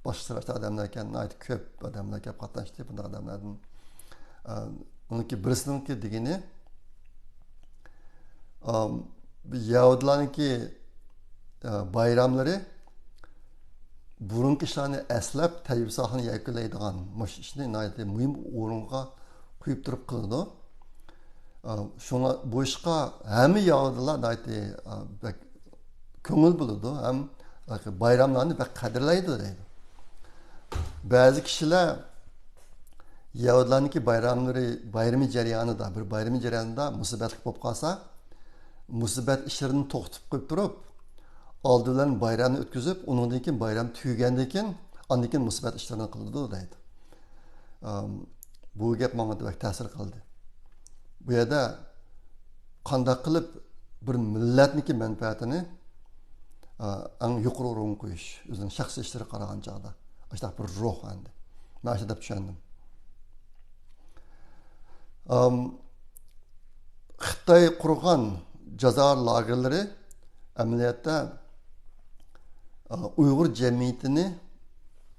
باشقا سىراشتا ئادەملەر ئىكەن، ناھايىتى كۆپ ئادەملەر كەپ قاتناشتى. بۇنداق ئادەملەردىن، ئە، ئۇنىڭكى بىرسىنىڭكى دېگىنى، ئام، يەھۇدىيلارنىڭكى، ئە، بايراملىرى بۇرۇنقى ئىشلارنى ئەسلەپ، تەجرىبە ساھەسىنى يەكۈنلەيدىغان مۇشۇ ئىشنى ناھايىتى مۇھىم ئورۇنغا قويۇپ تۇرۇپ قىلىدۇ. ئە، شۇڭا بۇ ئىشقا ھەممە يەھۇدىيلار ناھايىتى، ئە، بەك كۆڭۈل بۆلىدۇ ھەم بايراملارنى بەك قەدىرلەيدۇ دەيدۇ. بەزى كىشىلەر يەھۇدىيلارنىڭكى بايراملىرى، بايرىمى جەريانىدا، بىر بايرىمى جەريانىدا مۇسىبەتلىك بولۇپ قالسا، مۇسىبەت ئىشلىرىنى توختىتىپ قويۇپ تۇرۇپ، ئالدى بىلەن بايرامنى ئۆتكۈزۈپ، ئۇنىڭدىن كېيىن بايرام تۈگىگەندىن كېيىن، ئاندىن كېيىن مۇسىبەت ئىشلىرىنى قىلىدۇ دەيدۇ. ئام، بۇ گەپ ماڭا بەك تەسىر قىلدى. بۇ يەردە قانداق قىلىپ بىر مىللەتنىڭكى مەنپەئەتىنى، ئا، ئەڭ يۇقىرى ئورۇنغا قويۇش، ئۆزىنىڭ شەخسىي ئىشلىرىغا قارىغان چاغدا. ئاشۇنداق بىر روھ ئەمدى. مەن ئاشۇ دەپ چۈشەندىم. ئام، خىتاي قۇرغان جازا لاگېرلىرى ئەمەلىيەتتە، ئا، ئۇيغۇر جەمئىيىتىنى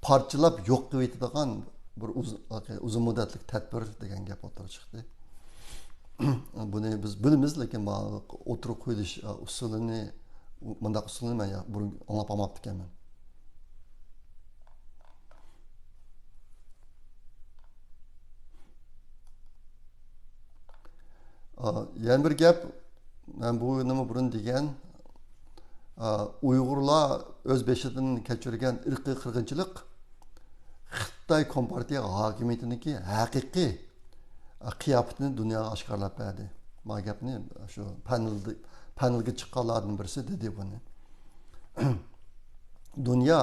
پارچىلاپ يوق قىلىۋېتىدىغان بىر ئۇز-، ئۇزۇن مۇددەتلىك تەدبىر دېگەن گەپ ئوتتۇرىغا چىقتى. بۇنى بىز بىلىمىز، لېكىن مانا ئوتتۇرىغا قويۇلۇش، ئا، ئۇسۇلىنى، مۇنداق ئۇسۇلنى مەن يا-، بۇرۇن ئاڭلاپ باقماپتىكەنمەن. ئا، يەنە بىر گەپ، مەن بۇنىمۇ بۇرۇن دېگەن، ئا، ئۇيغۇرلار ئۆز بېشىدىن كەچۈرگەن ئىرقىي قىرغىنچىلىق خىتاي كومپارتىيە ھاكىمىيىتىنىڭكى ھەقىقىي، ئا، قىياپىتىنى دۇنياغا ئاشكارىلاپ بەردى. ما گەپنى شۇ پانېلدا، پانېلغا چىققانلاردىن بىرسى دېدى بۇنى. دۇنيا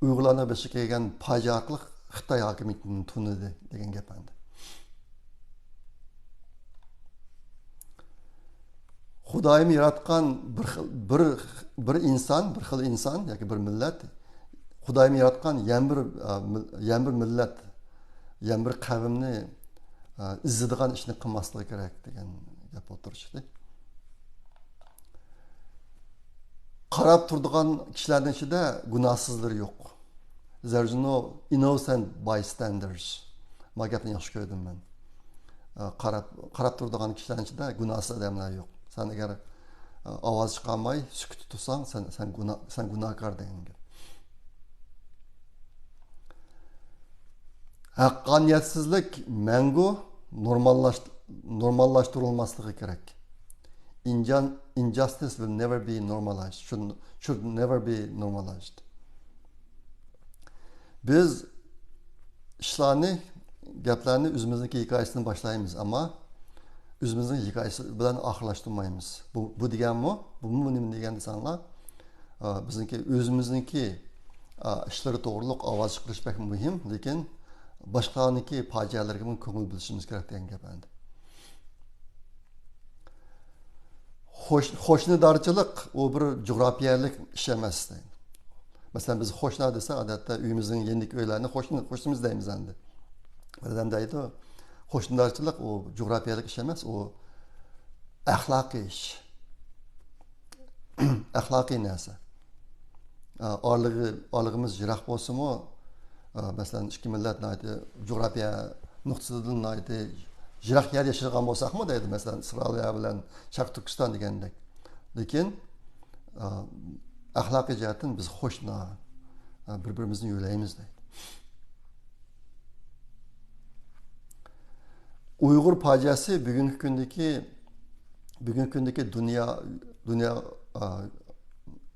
ئۇيغۇرلارنىڭ بېشىغا كەلگەن پاجىئە ئارقىلىق خىتاي ھاكىمىيىتىنى تونۇدى دېگەن گەپ ئەمدى. خۇدايىم ياراتقان بىر خىل، بىر، بىر ئىنسان، بىر خىل ئىنسان ياكى بىر مىللەت، خۇدايىم ياراتقان يەنە بىر، ئە، مىل-، يەنە بىر مىللەت، يەنە بىر قەۋمنى، ئىزدىغان ئىشنى قىلماسلىقى كېرەك دېگەن گەپ ئوتتۇرىغا چىقتى. قاراپ تۇرىدىغان كىشىلەرنىڭ ئىچىدە گۇناھسىزلىرى يوق. There's no innocent bystanders. ما گەپنى ياخشى كۆردۈم مەن. قاراپ، قاراپ تۇرىدىغان كىشىلەرنىڭ ئىچىدە گۇناھسىز ئادەملەر يوق. سەن ئەگەر ئاۋاز چىقارماي سۈكۈتتە تۇرساڭ، سەن، سەن گۇنا-، سەن گۇناھكار دېگەن گەپ. ھەققانىيەتسىزلىك مەڭگۈ نورماللاش-، نورماللاشتۇرۇلماسلىقى كېرەك. Injun-, injustice will never be normalized, should, should never be normalized. بىز ئىشلارنى، گەپلەرنى ئۆزىمىزنىڭكى ھېكايىسىدىن باشلايمىز، ئەمما ئۆزىمىزنىڭ ھېكايىسى بىلەن ئاخىرلاشتۇرمايمىز. بۇ، بۇ دېگەنمۇ، بۇمۇ نېمە دېگەن دېسەڭلار، ئا، بىزنىڭكى، ئۆزىمىزنىڭكى، ئا، ئىشلىرى توغرۇلۇق ئاۋاز چىقىرىش بەك مۇھىم، لېكىن باشقىلارنىڭكى پاجىئەلىرىگىمۇ كۆڭۈل بۆلۈشىمىز كېرەك دېگەن گەپ ئەمدى. خوش-، قوشنىدارچىلىق ئۇ بىر جۇغراپىيەلىك ئىش ئەمەس دەيدۇ. مەسىلەن، بىز قوشنا دېسە، ئادەتتە ئۆيىمىزنىڭ يېنىدىكى ئۆيلەرنى قوشنا، قوشنىمىز دەيمىز ئەمدى. بىر ئادەم دەيدۇ، قوشنىدارچىلىق ئۇ جۇغراپىيەلىك ئىش ئەمەس، ئۇ ئەخلاقىي ئىش. ئەخلاقىي نەرسە. ئارىلىقى، ئارىلىقىمىز يىراق بولسىمۇ، مەسىلەن، ئىككى مىللەت ناھايىتى جۇغراپىيە نۇقتىسىدىن ناھايىتى يىراق يەردە ياشىغان بولساقمۇ دەيدۇ، مەسىلەن، ئىسرائىلىيە بىلەن شەرقىي تۈركىستان دېگەندەك. لېكىن، ئەخلاقىي جەھەتتىن بىز قوشنا، بىر-بىرىمىزنى يۆلەيمىز دەيدۇ. ئۇيغۇر پاجىئەسى بۈگۈنكى كۈندىكى، بۈگۈنكى كۈندىكى دۇنيا، دۇنيا، ئا،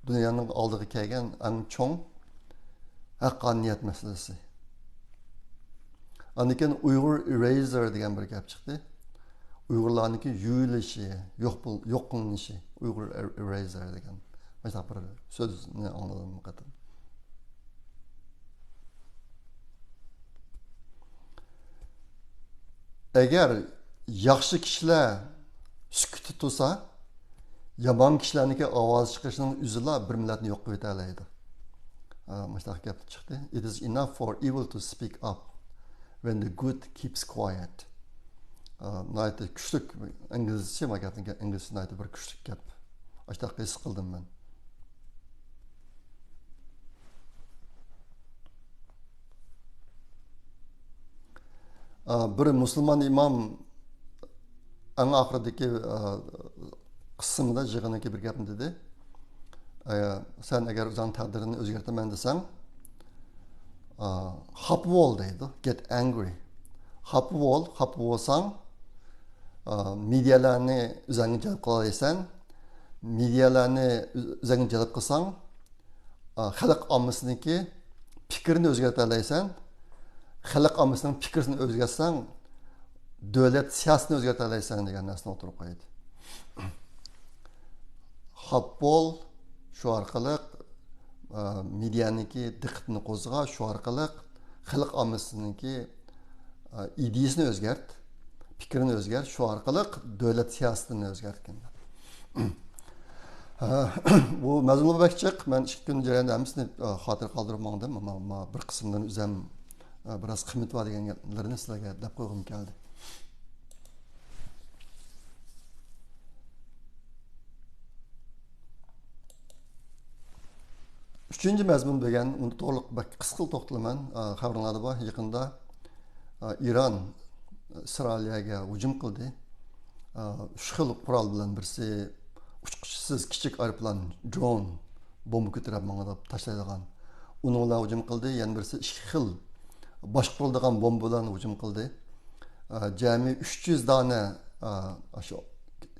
دۇنيانىڭ ئالدىغا كەلگەن ئەڭ چوڭ ھەققانىيەت مەسىلىسى. ئاندىن كېيىن ئۇيغۇر ئېرەيزېر دېگەن بىر گەپ چىقتى. ئۇيغۇرلارنىڭكى يۇيۇلۇشى، يوق بول-، يوق قىلىنىشى، ئۇيغۇر ئېرەيزېر دېگەن مۇشۇنداق بىر سۆزنى ئاڭلىدىم بۇ قېتىم. ئەگەر ياخشى كىشىلەر سۈكۈتتە تۇرسا، يامان كىشىلەرنىڭكى ئاۋاز چىقىرىشىنىڭ ئۆزىلا بىر مىللەتنى يوق قىلىۋېتەلەيدۇ. ئا، مۇشۇنداق گەپ چىقتى. It is enough for evil to speak up when the good keeps quiet. ئا، ناھايىتى كۈچلۈك، ئىنگلىزچە ما گەپنىڭ، ئىنگلىزچە ناھايىتى بىر كۈچلۈك گەپ. ئاشۇنداق ھېس قىلدىم مەن. ئا، بىر مۇسۇلمان ئىمام ئەڭ ئاخىرىدىكى، ئا، قىسمىدا يىغىنىدىكى بىر گەپنى دېدى. ئا، سەن ئەگەر ئۆزۈڭ تەقدىرىنى ئۆزگەرتىمەن دېسەڭ، ئا، خاپا بول دەيدۇ. Get angry. خاپا بول، خاپا بولساڭ، ئا، مېدىيالارنى ئۆزۈڭگە جەلپ قىلالايسەن. مېدىيالارنى ئۆزۈڭگە جەلپ قىلساڭ، ئا، خەلق ئاممىسىنىڭكى پىكرىنى ئۆزگەرتەلەيسەن. خەلق ئاممىسىنىڭ پىكرىنى ئۆزگەرتسەڭ، دۆلەت سىياسىتىنى ئۆزگەرتەلەيسەن دېگەن نەرسىنى ئوتتۇرىغا قويدى. خاپا بول، شۇ ئارقىلىق، ئا، مېدىيانىڭكى دىققىتىنى قوزغا، شۇ ئارقىلىق خەلق ئاممىسىنىڭكى، ئا، ئىدىيىسىنى ئۆزگەرت، پىكرىنى ئۆزگەرت، شۇ ئارقىلىق دۆلەت سىياسىتىنى ئۆزگەرتكىن. ئا، بۇ مەزمۇن بەك جىق، مەن ئىككى كۈن جەريانىدا ھەممىسىنى، ئا، خاتىرە قالدۇرۇپ ماڭدىم، ئەمما، ئەمما بىر قىسىملىرىنى ئۆزۈم، ئا، بىراز قىممىتى بار دېگەنلىرىنى سىلەرگە دەپ قويغۇم كەلدى. ئۈچىنچى مەزمۇن دېگەن، ئۇنى توغرىلىق بەك قىسقىلا توختىلىمەن. ئا، خەۋىرىڭلاردا بار، يېقىندا، ئا، ئىران ئىسرائىلىيەگە ھۇجۇم قىلدى. ئا، ئۈچ خىل قورال بىلەن، بىرسى ئۇچقۇچىسىز كىچىك ئايروپىلان، درون، بومبا كۆتۈرۈپ ماڭىدۇ، تاشلايدىغان. ئۇنىڭ بىلەن ھۇجۇم قىلدى، يەنە بىرسى ئىككى خىل باشقۇرۇلىدىغان بومبا بىلەن ھۇجۇم قىلدى. ئا، جەمئىي ئۈچ يۈز دانە، ئا، شۇ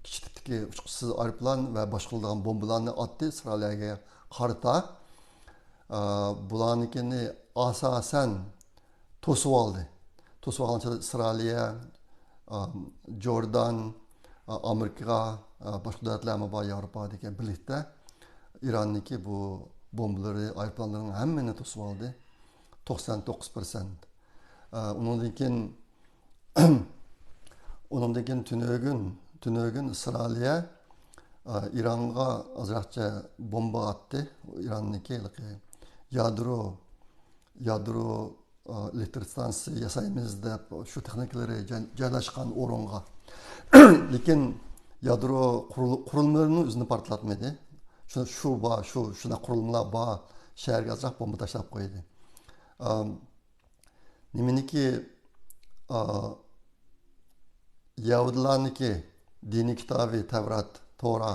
كىچىك تىپتىكى ئۇچقۇچىسىز ئايروپىلان ۋە باشقۇرۇلىدىغان بومبىلارنى ئاتتى ئىسرائىلىيەگە قارىتا. ئا، بۇلارنىڭكىنى ئاساسەن توسۇۋالدى. توسۇۋالغان چاغدا ئىسرائىلىيە، ئا، جوردان، ئا، ئامېرىكا، ئا، باشقا دۆلەتلەرمۇ بار، ياۋروپادىكى بىرلىكتە ئىراننىڭكى بۇ بومبىلىرى، ئايروپىلانلىرىنىڭ ھەممىنى توسۇۋالدى. توقسان توققۇز پىرسەنت. ئا، ئۇنىڭدىن كېيىن، ئۇنىڭدىن كېيىن تۈنۈگۈن، تۈنۈگۈن ئىسرائىلىيە، ئا، ئىرانغا ئازراقچە بومبا ئاتتى. ئىراننىڭكى ھېلىقى يادرو، يادرو ئېلېكتر ئىستانسىسى ياسايمىز دەپ، شۇ تېخنىكىلىرى جاي-، جايلاشقان ئورۇنغا. لېكىن يادرو قۇرۇل-، قۇرۇلمىلىرىنىڭ ئۆزىنى پارتلاتمىدى. شۇ، شۇ بار، شۇ، شۇنداق قۇرۇلمىلار بار، شەھەرگە ئازراق بومبا تاشلاپ قويدى. ئام، نېمىنىكى، ئا، يەھۇدىيلارنىڭكى دىنىي كىتابى تەۋرات، تورا،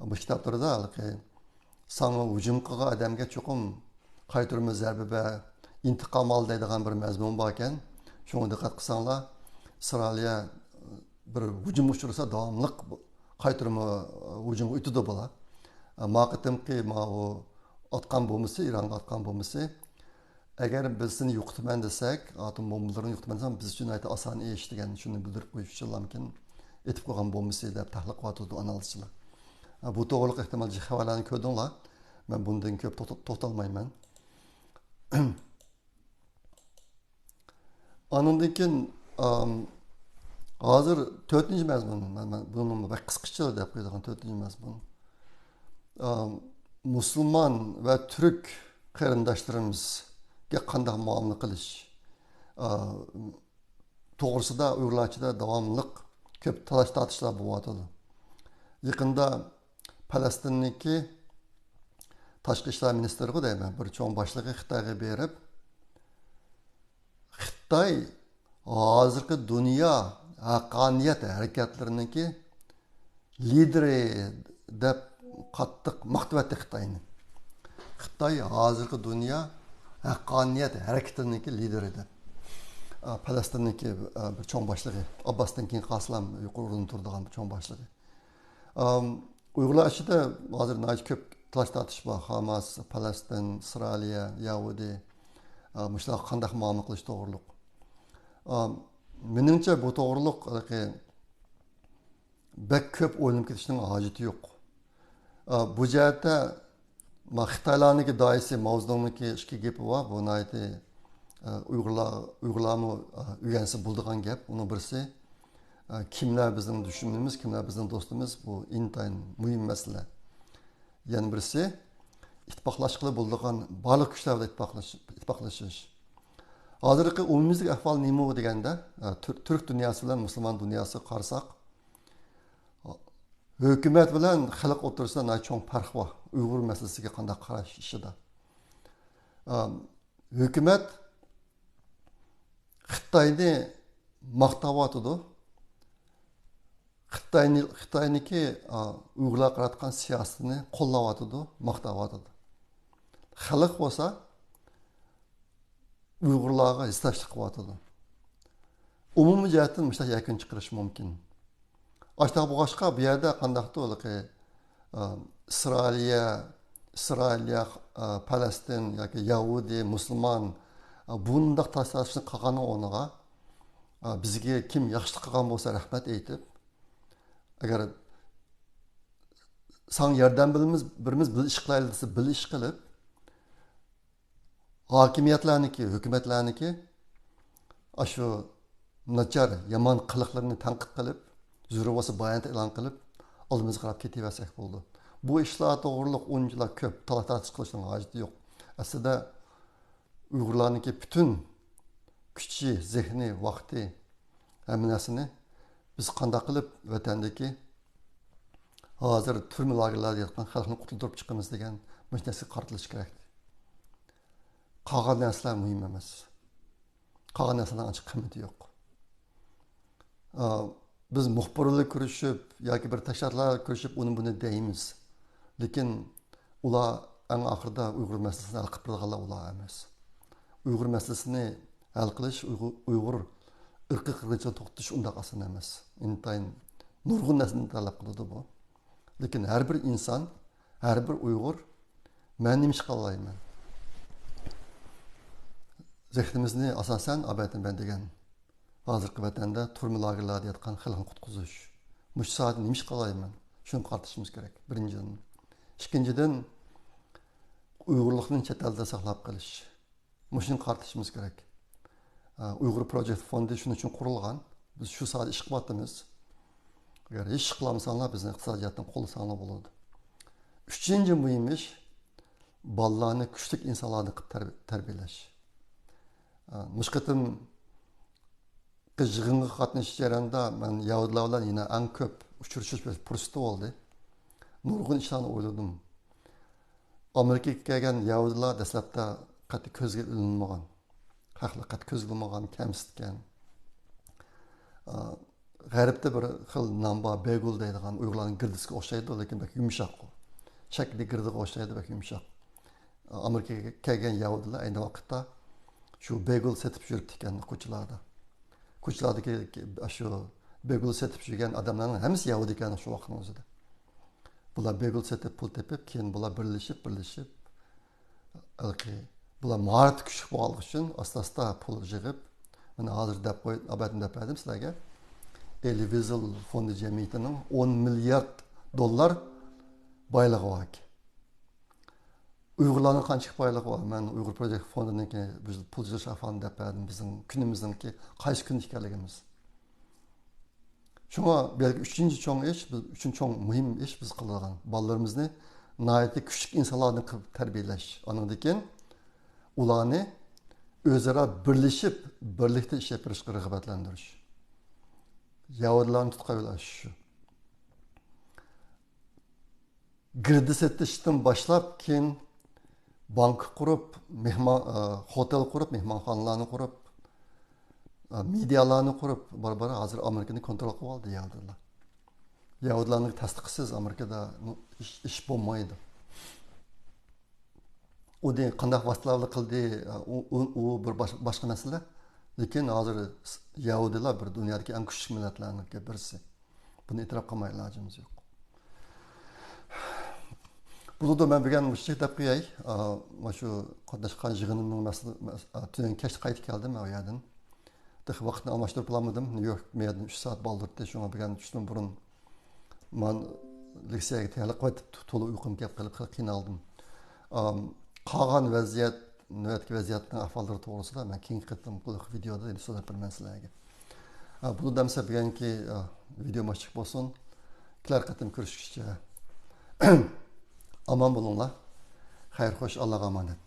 بۇ كىتابلىرىدا ھېلىقى ساڭا ھۇجۇم قىلغان ئادەمگە چوقۇم قايتۇرما زەربە بەر، ئىنتىقام ئال دەيدىغان بىر مەزمۇن باركەن. شۇڭا دىققەت قىلساڭلار، ئىسرائىلىيە بىر ھۇجۇمغا ئۇچرىسا داۋاملىق قايتۇرما ھۇجۇمغا ئۆتىدۇ بۇلار. ما قېتىمقى ماۋۇ ئاتقان بومبىسى، ئىرانغا ئاتقان بومبىسى، ئەگەر بىز سېنى يوقىتىمەن دېسەك، ئاتوم بومبىلىرىنى يوقىتىمەن دېسەڭ، بىز ئۈچۈن ناھايىتى ئاسان ئىش دېگەن، شۇنى بىلدۈرۈپ قويۇش ئۈچۈن لامكىن ئېتىپ قويغان بومبىسى دەپ تەھلىل قىلىۋاتىدۇ ئانالىزچىلار. بۇ توغرىلىق ئېھتىمال جىق خەۋەرلەرنى كۆردۈڭلار. مەن بۇندىن كۆپ توختا-، توختالمايمەن. ئانىڭدىن كېيىن، ئام، ھازىر تۆتىنچى مەزمۇن، مەن، مەن بۇنى بەك قىسقىچە دەپ قويىدىغان تۆتىنچى مەزمۇن. ئام، مۇسۇلمان ۋە تۈرك قېرىنداشلىرىمىزغا قانداق مۇئامىلە قىلىش، ئا، توغرىسىدا ئۇيغۇرلار ئىچىدە داۋاملىق كۆپ تالاش-تارتىشلار بولۇۋاتىدۇ. يېقىندا پەلەستىننىڭكى تاشقى ئىشلار مىنىستىرىغۇ دەيمەن، بىر چوڭ باشلىقى خىتايغا بېرىپ، خىتاي ھازىرقى دۇنيا ھەققانىيەت ھەرىكەتلىرىنىڭكى لىدىرى دەپ قاتتىق ماختىۋەتتى خىتاينى. خىتاي ھازىرقى دۇنيا ھەققانىيەت ھەرىكىتىنىڭكى لىدىرى دەپ. ئا، پەلەستىننىڭكى، ئا، بىر چوڭ باشلىقى، ئابباستىن كېيىن قالسىلا يۇقىرى ئورۇندا تۇرىدىغان بىر چوڭ باشلىقى. ئام، ئۇيغۇرلار ئىچىدە ھازىر ناھايىتى كۆپ تالاش-تارتىش بار. خاماس، پەلەستىن، ئىسرائىلىيە، يەھۇدىي، ئا، مۇشۇلارغا قانداق مۇئامىلە قىلىش توغرۇلۇق. ئام، مېنىڭچە بۇ توغرۇلۇق ھېلىقى بەك كۆپ ئويلىنىپ كېتىشنىڭ ھاجىتى يوق. ئا، بۇ جەھەتتە ما خىتايلارنىڭكى داھىيسى ماۋزېدۇڭنىڭكى ئىككى گېپى بار. بۇ ناھايىتى، ئا، ئۇيغۇرلار، ئۇيغۇرلارمۇ، ئا، ئۆگەنسە بولىدىغان گەپ. ئۇنىڭ بىرسى، ئا، كىملەر بىزنىڭ دۈشمىنىمىز، كىملەر بىزنىڭ دوستىمىز، بۇ ئىنتايىن مۇھىم مەسىلە. يەنە بىرسى، ئىتتىپاقلاشقىلى بولىدىغان بارلىق كۈچلەر بىلەن ئىتتىپاقلاش-، ئىتتىپاقلىشىش. ھازىرقى ئومۇميۈزلۈك ئەھۋال نېمە دېگەندە، ئا، تۈر-، تۈرك دۇنياسى بىلەن مۇسۇلمان دۇنياسىغا قارىساق، ھۆكۈمەت بىلەن خەلق ئوتتۇرىسىدا ناھايىتى چوڭ پەرق بار، ئۇيغۇر مەسىلىسىگە قانداق قاراش ئىشىدا. ئا، ھۆكۈمەت خىتاينى ماختاۋاتىدۇ. خىتاينى، خىتاينىڭكى، ئا، ئۇيغۇرلارغا قاراتقان سىياسىتىنى قوللاۋاتىدۇ، ماختاۋاتىدۇ. خەلق بولسا ئۇيغۇرلارغا ھېسداشلىق قىلىۋاتىدۇ. ئومۇمىي جەھەتتىن مۇشۇنداق يەكۈن چىقىرىش مۇمكىن. ئاشۇنداق بولغاچقا، بۇ يەردە قانداقتۇ ھېلىقى، ئا، ئىسرائىلىيە، ئىسرائىلىيە، ئا، پەلەستىن ياكى يەھۇدىي، مۇسۇلمان، ئا، بۇنداق تاش-، تاشلىشىپ قالغاننىڭ ئورنىغا، ئا، بىزگە كىم ياخشىلىق قىلغان بولسا رەھمەت ئېيتىپ، ئەگەر ساڭا ياردەم بىلىمىز، بىرىمىز بىللە ئىش قىلايلى دېسە، بىللە ئىش قىلىپ، ھاكىمىيەتلەرنىڭكى، ھۆكۈمەتلەرنىڭكى ئاشۇ ناچار، يامان قىلىقلىرىنى تەنقىد قىلىپ، زۆرۈر بولسا بايانات ئېلان قىلىپ، ئالدىمىزغا قاراپ كېتىۋەرسەك بولىدۇ. بۇ ئىشلار توغرۇلۇق ئۇنچىلا كۆپ تالاش-تارتىش قىلىشنىڭ ھاجىتى يوق. ئەسلىدە ئۇيغۇرلارنىڭكى پۈتۈن كۈچى، زېھنى، ۋاقتى، ھەممە نەرسىنى بىز قانداق قىلىپ ۋەتەندىكى ھازىر تۈرمە لاگېرلاردا ياتقان خەلقنى قۇتۇلدۇرۇپ چىقىمىز دېگەن مۇشۇ نەرسىگە قارىتىلىشى كېرەك. قالغان نەرسىلەر مۇھىم ئەمەس. قالغان نەرسىلەرنىڭ ئانچە قىممىتى يوق. ئا، بىز مۇخبىر بىلەن كۆرۈشۈپ ياكى بىر تەشكىلاتلار بىلەن كۆرۈشۈپ ئۇنى بۇنى دەيمىز. لېكىن ئۇلار ئەڭ ئاخىرىدا ئۇيغۇر مەسىلىسىنى ھەل قىلىپ بېرىدىغانلار ئۇلار ئەمەس. ئۇيغۇر مەسىلىسىنى ھەل قىلىش، ئۇيغۇر، ئۇيغۇر ئىرقىي قىرغىنچىلىقىنى توختىتىش ئۇنداق ئاسان ئەمەس. ئىنتايىن نۇرغۇن نەرسىنى تەلەپ قىلىدۇ بۇ. لېكىن ھەر بىر ئىنسان، ھەر بىر ئۇيغۇر، مەن نېمە ئىش قىلالايمەن؟ زېھنىمىزنى ئاساسەن ئابەتىن بەن دېگەن ھازىرقى ۋەتەندە تۈرمە لاگېرلاردا ياتقان خەلقنى قۇتقۇزۇش. مۇشۇ ساھەدە نېمە ئىش قىلالايمەن؟ شۇنى قارىتىشىمىز كېرەك، بىرىنچىدىن. ئىككىنچىدىن، ئۇيغۇرلۇقنى چەت ئەلدە ساقلاپ قېلىش. مۇشۇنى قارىتىشىمىز كېرەك. ئا، ئۇيغۇر پروجېكت فوندى شۇنىڭ ئۈچۈن قۇرۇلغان. بىز شۇ ساھەدە ئىش قىلىۋاتىمىز. ئەگەر ھېچ ئىش قىلالمىساڭلار، بىزنى ئىقتىسادىي جەھەتتىن قوللىساڭلار بولىدۇ. ئۈچىنچى مۇھىم ئىش، بالىلارنى كۈچلۈك ئىنسانلاردىن قىلىپ تەربىي-، تەربىيەلەش. مۇشۇ قېتىمقى يىغىنغا قاتنىشىش جەريانىدا مەن يەھۇدىيلار بىلەن يەنە ئەڭ كۆپ ئۇچرىشىش پۇرسىتى بولدى. نۇرغۇن ئىشلارنى ئويلىدىم. ئامېرىكىغا كەلگەن يەھۇدىيلار دەسلەپتە قەتئىي كۆزگە ئىلىنمىغان، خەقلەر قەتئىي كۆزگە ئىلىنمىغان، كەمسىتكەن. غەربتە بىر خىل نان بار، بېگۇل دەيدىغان، ئۇيغۇرلارنىڭ گىردىسىگە ئوخشايدۇ، لېكىن بەك يۇمشاق ئۇ. شەكلى گىردىگە ئوخشايدۇ، بەك يۇمشاق. ئامېرىكىغا كەلگەن يەھۇدىيلار ئەينى ۋاقىتتا شۇ بېگۇل سېتىپ يۈرۈپتىكەن كوچىلاردا. كوچىلاردىكى شۇ بېگۇل سېتىپ يۈرگەن ئادەملەرنىڭ ھەممىسى يەھۇدىي ئىكەن شۇ ۋاقىتنىڭ ئۆزىدە. بۇلار بېگۇل سېتىپ پۇل تېپىپ، كېيىن بۇلار بىرلىشىپ، بىرلىشىپ، ھېلىقى بۇلار ماھارىتى كۈچلۈك بولغانلىقى ئۈچۈن ئاستا-ئاستا پۇل يىغىپ، مانا ھازىر دەپ قوي، ئەبەتىن دەپ بەردىم سىلەرگە. ئېلى ۋىزېل فوندى جەمئىيىتىنىڭ ئون مىليارد دوللار بايلىقى بار ئىكەن. ئۇيغۇرلارنىڭ قانچىلىك بايلىقى بار؟ مەن ئۇيغۇر پروجېكت فوندىنىڭكى بىز پۇل يىغىش ئەھۋالىنى دەپ بەردىم، بىزنىڭ كۈنىمىزنىڭكى قايسى كۈندە ئىكەنلىكىمىز. شۇڭا بەلكى ئۈچىنچى چوڭ ئىش، بىز ئۈچىنچى چوڭ مۇھىم ئىش بىز قىلىدىغان، بالىلىرىمىزنى ناھايىتى كۈچلۈك ئىنسانلاردىن قىلىپ تەربىيەلەش. ئانىڭدىن كېيىن ئۇلارنى ئۆزئارا بىرلىشىپ، بىرلىكتە ئىش ئېلىپ بېرىشقا رىغبەتلەندۈرۈش. يەھۇدىيلارنى تۇتقايۋېلىش شۇ. گىردە سېتىشتىن باشلاپ، كېيىن بانكا قۇرۇپ، مېھمان، ئە، خوتېل قۇرۇپ، مېھمانخانىلارنى قۇرۇپ، ئە، مېدىيالارنى قۇرۇپ، بارا-بارا ھازىر ئامېرىكىنى كونترول قىلىۋالدى يەھۇدىيلار. يەھۇدىيلارنىڭ تەستىقىسىز ئامېرىكىدا ئىش، ئىش بولمايدۇ. ئۇنى قانداق ۋاسىتىلەر بىلەن قىلدى، ئۇ، ئۇ، ئۇ بىر باش-، باشقا مەسىلە. لېكىن ھازىر يەھۇدىيلار بىر دۇنيادىكى ئەڭ كۈچلۈك مىللەتلەرنىڭكى بىرسى. بۇنى ئېتىراپ قىلماي ئىلاجىمىز يوق. بولىدۇ، مەن بۈگۈن مۇشۇ دەپ قوياي. ئا، مانا شۇ قاتناشقان يىغىنىمنىڭ مەسىلە-، مەس-، ئا، تۈنۈگۈن كەچتە قايتىپ كەلدىم ئۇ يەردىن. تېخى ۋاقىتنى ئالماشتۇرۇپ بولالمىدىم. نيۇ يورك مېيەردىن ئۈچ سائەت بالدۇرتتى. شۇڭا بۈگۈن چۈشتىن بۇرۇن مانا لېكسىيەگە تەييارلىق قىلىۋېتىپ، تولا ئۇيقۇم كەپ قېلىپ، خېلى قىينالدىم. ئام، قالغان ۋەزىيەت، نۆۋەتتىكى ۋەزىيەتنىڭ ئەھۋاللىرى توغرىسىدا مەن كېيىنكى قېتىمقى ۋىدېودا ئەمدى سۆزلەپ بېرىمەن سىلەرگە. ئا، بۇ دەمسە بۈگۈنكى، ئا، ۋىدېو مۇشۇ بولسۇن. كېلەر قېتىم كۆرۈشكىچە ئامان بولۇڭلار. خەير خوش، ئاللاغا ئامانەت.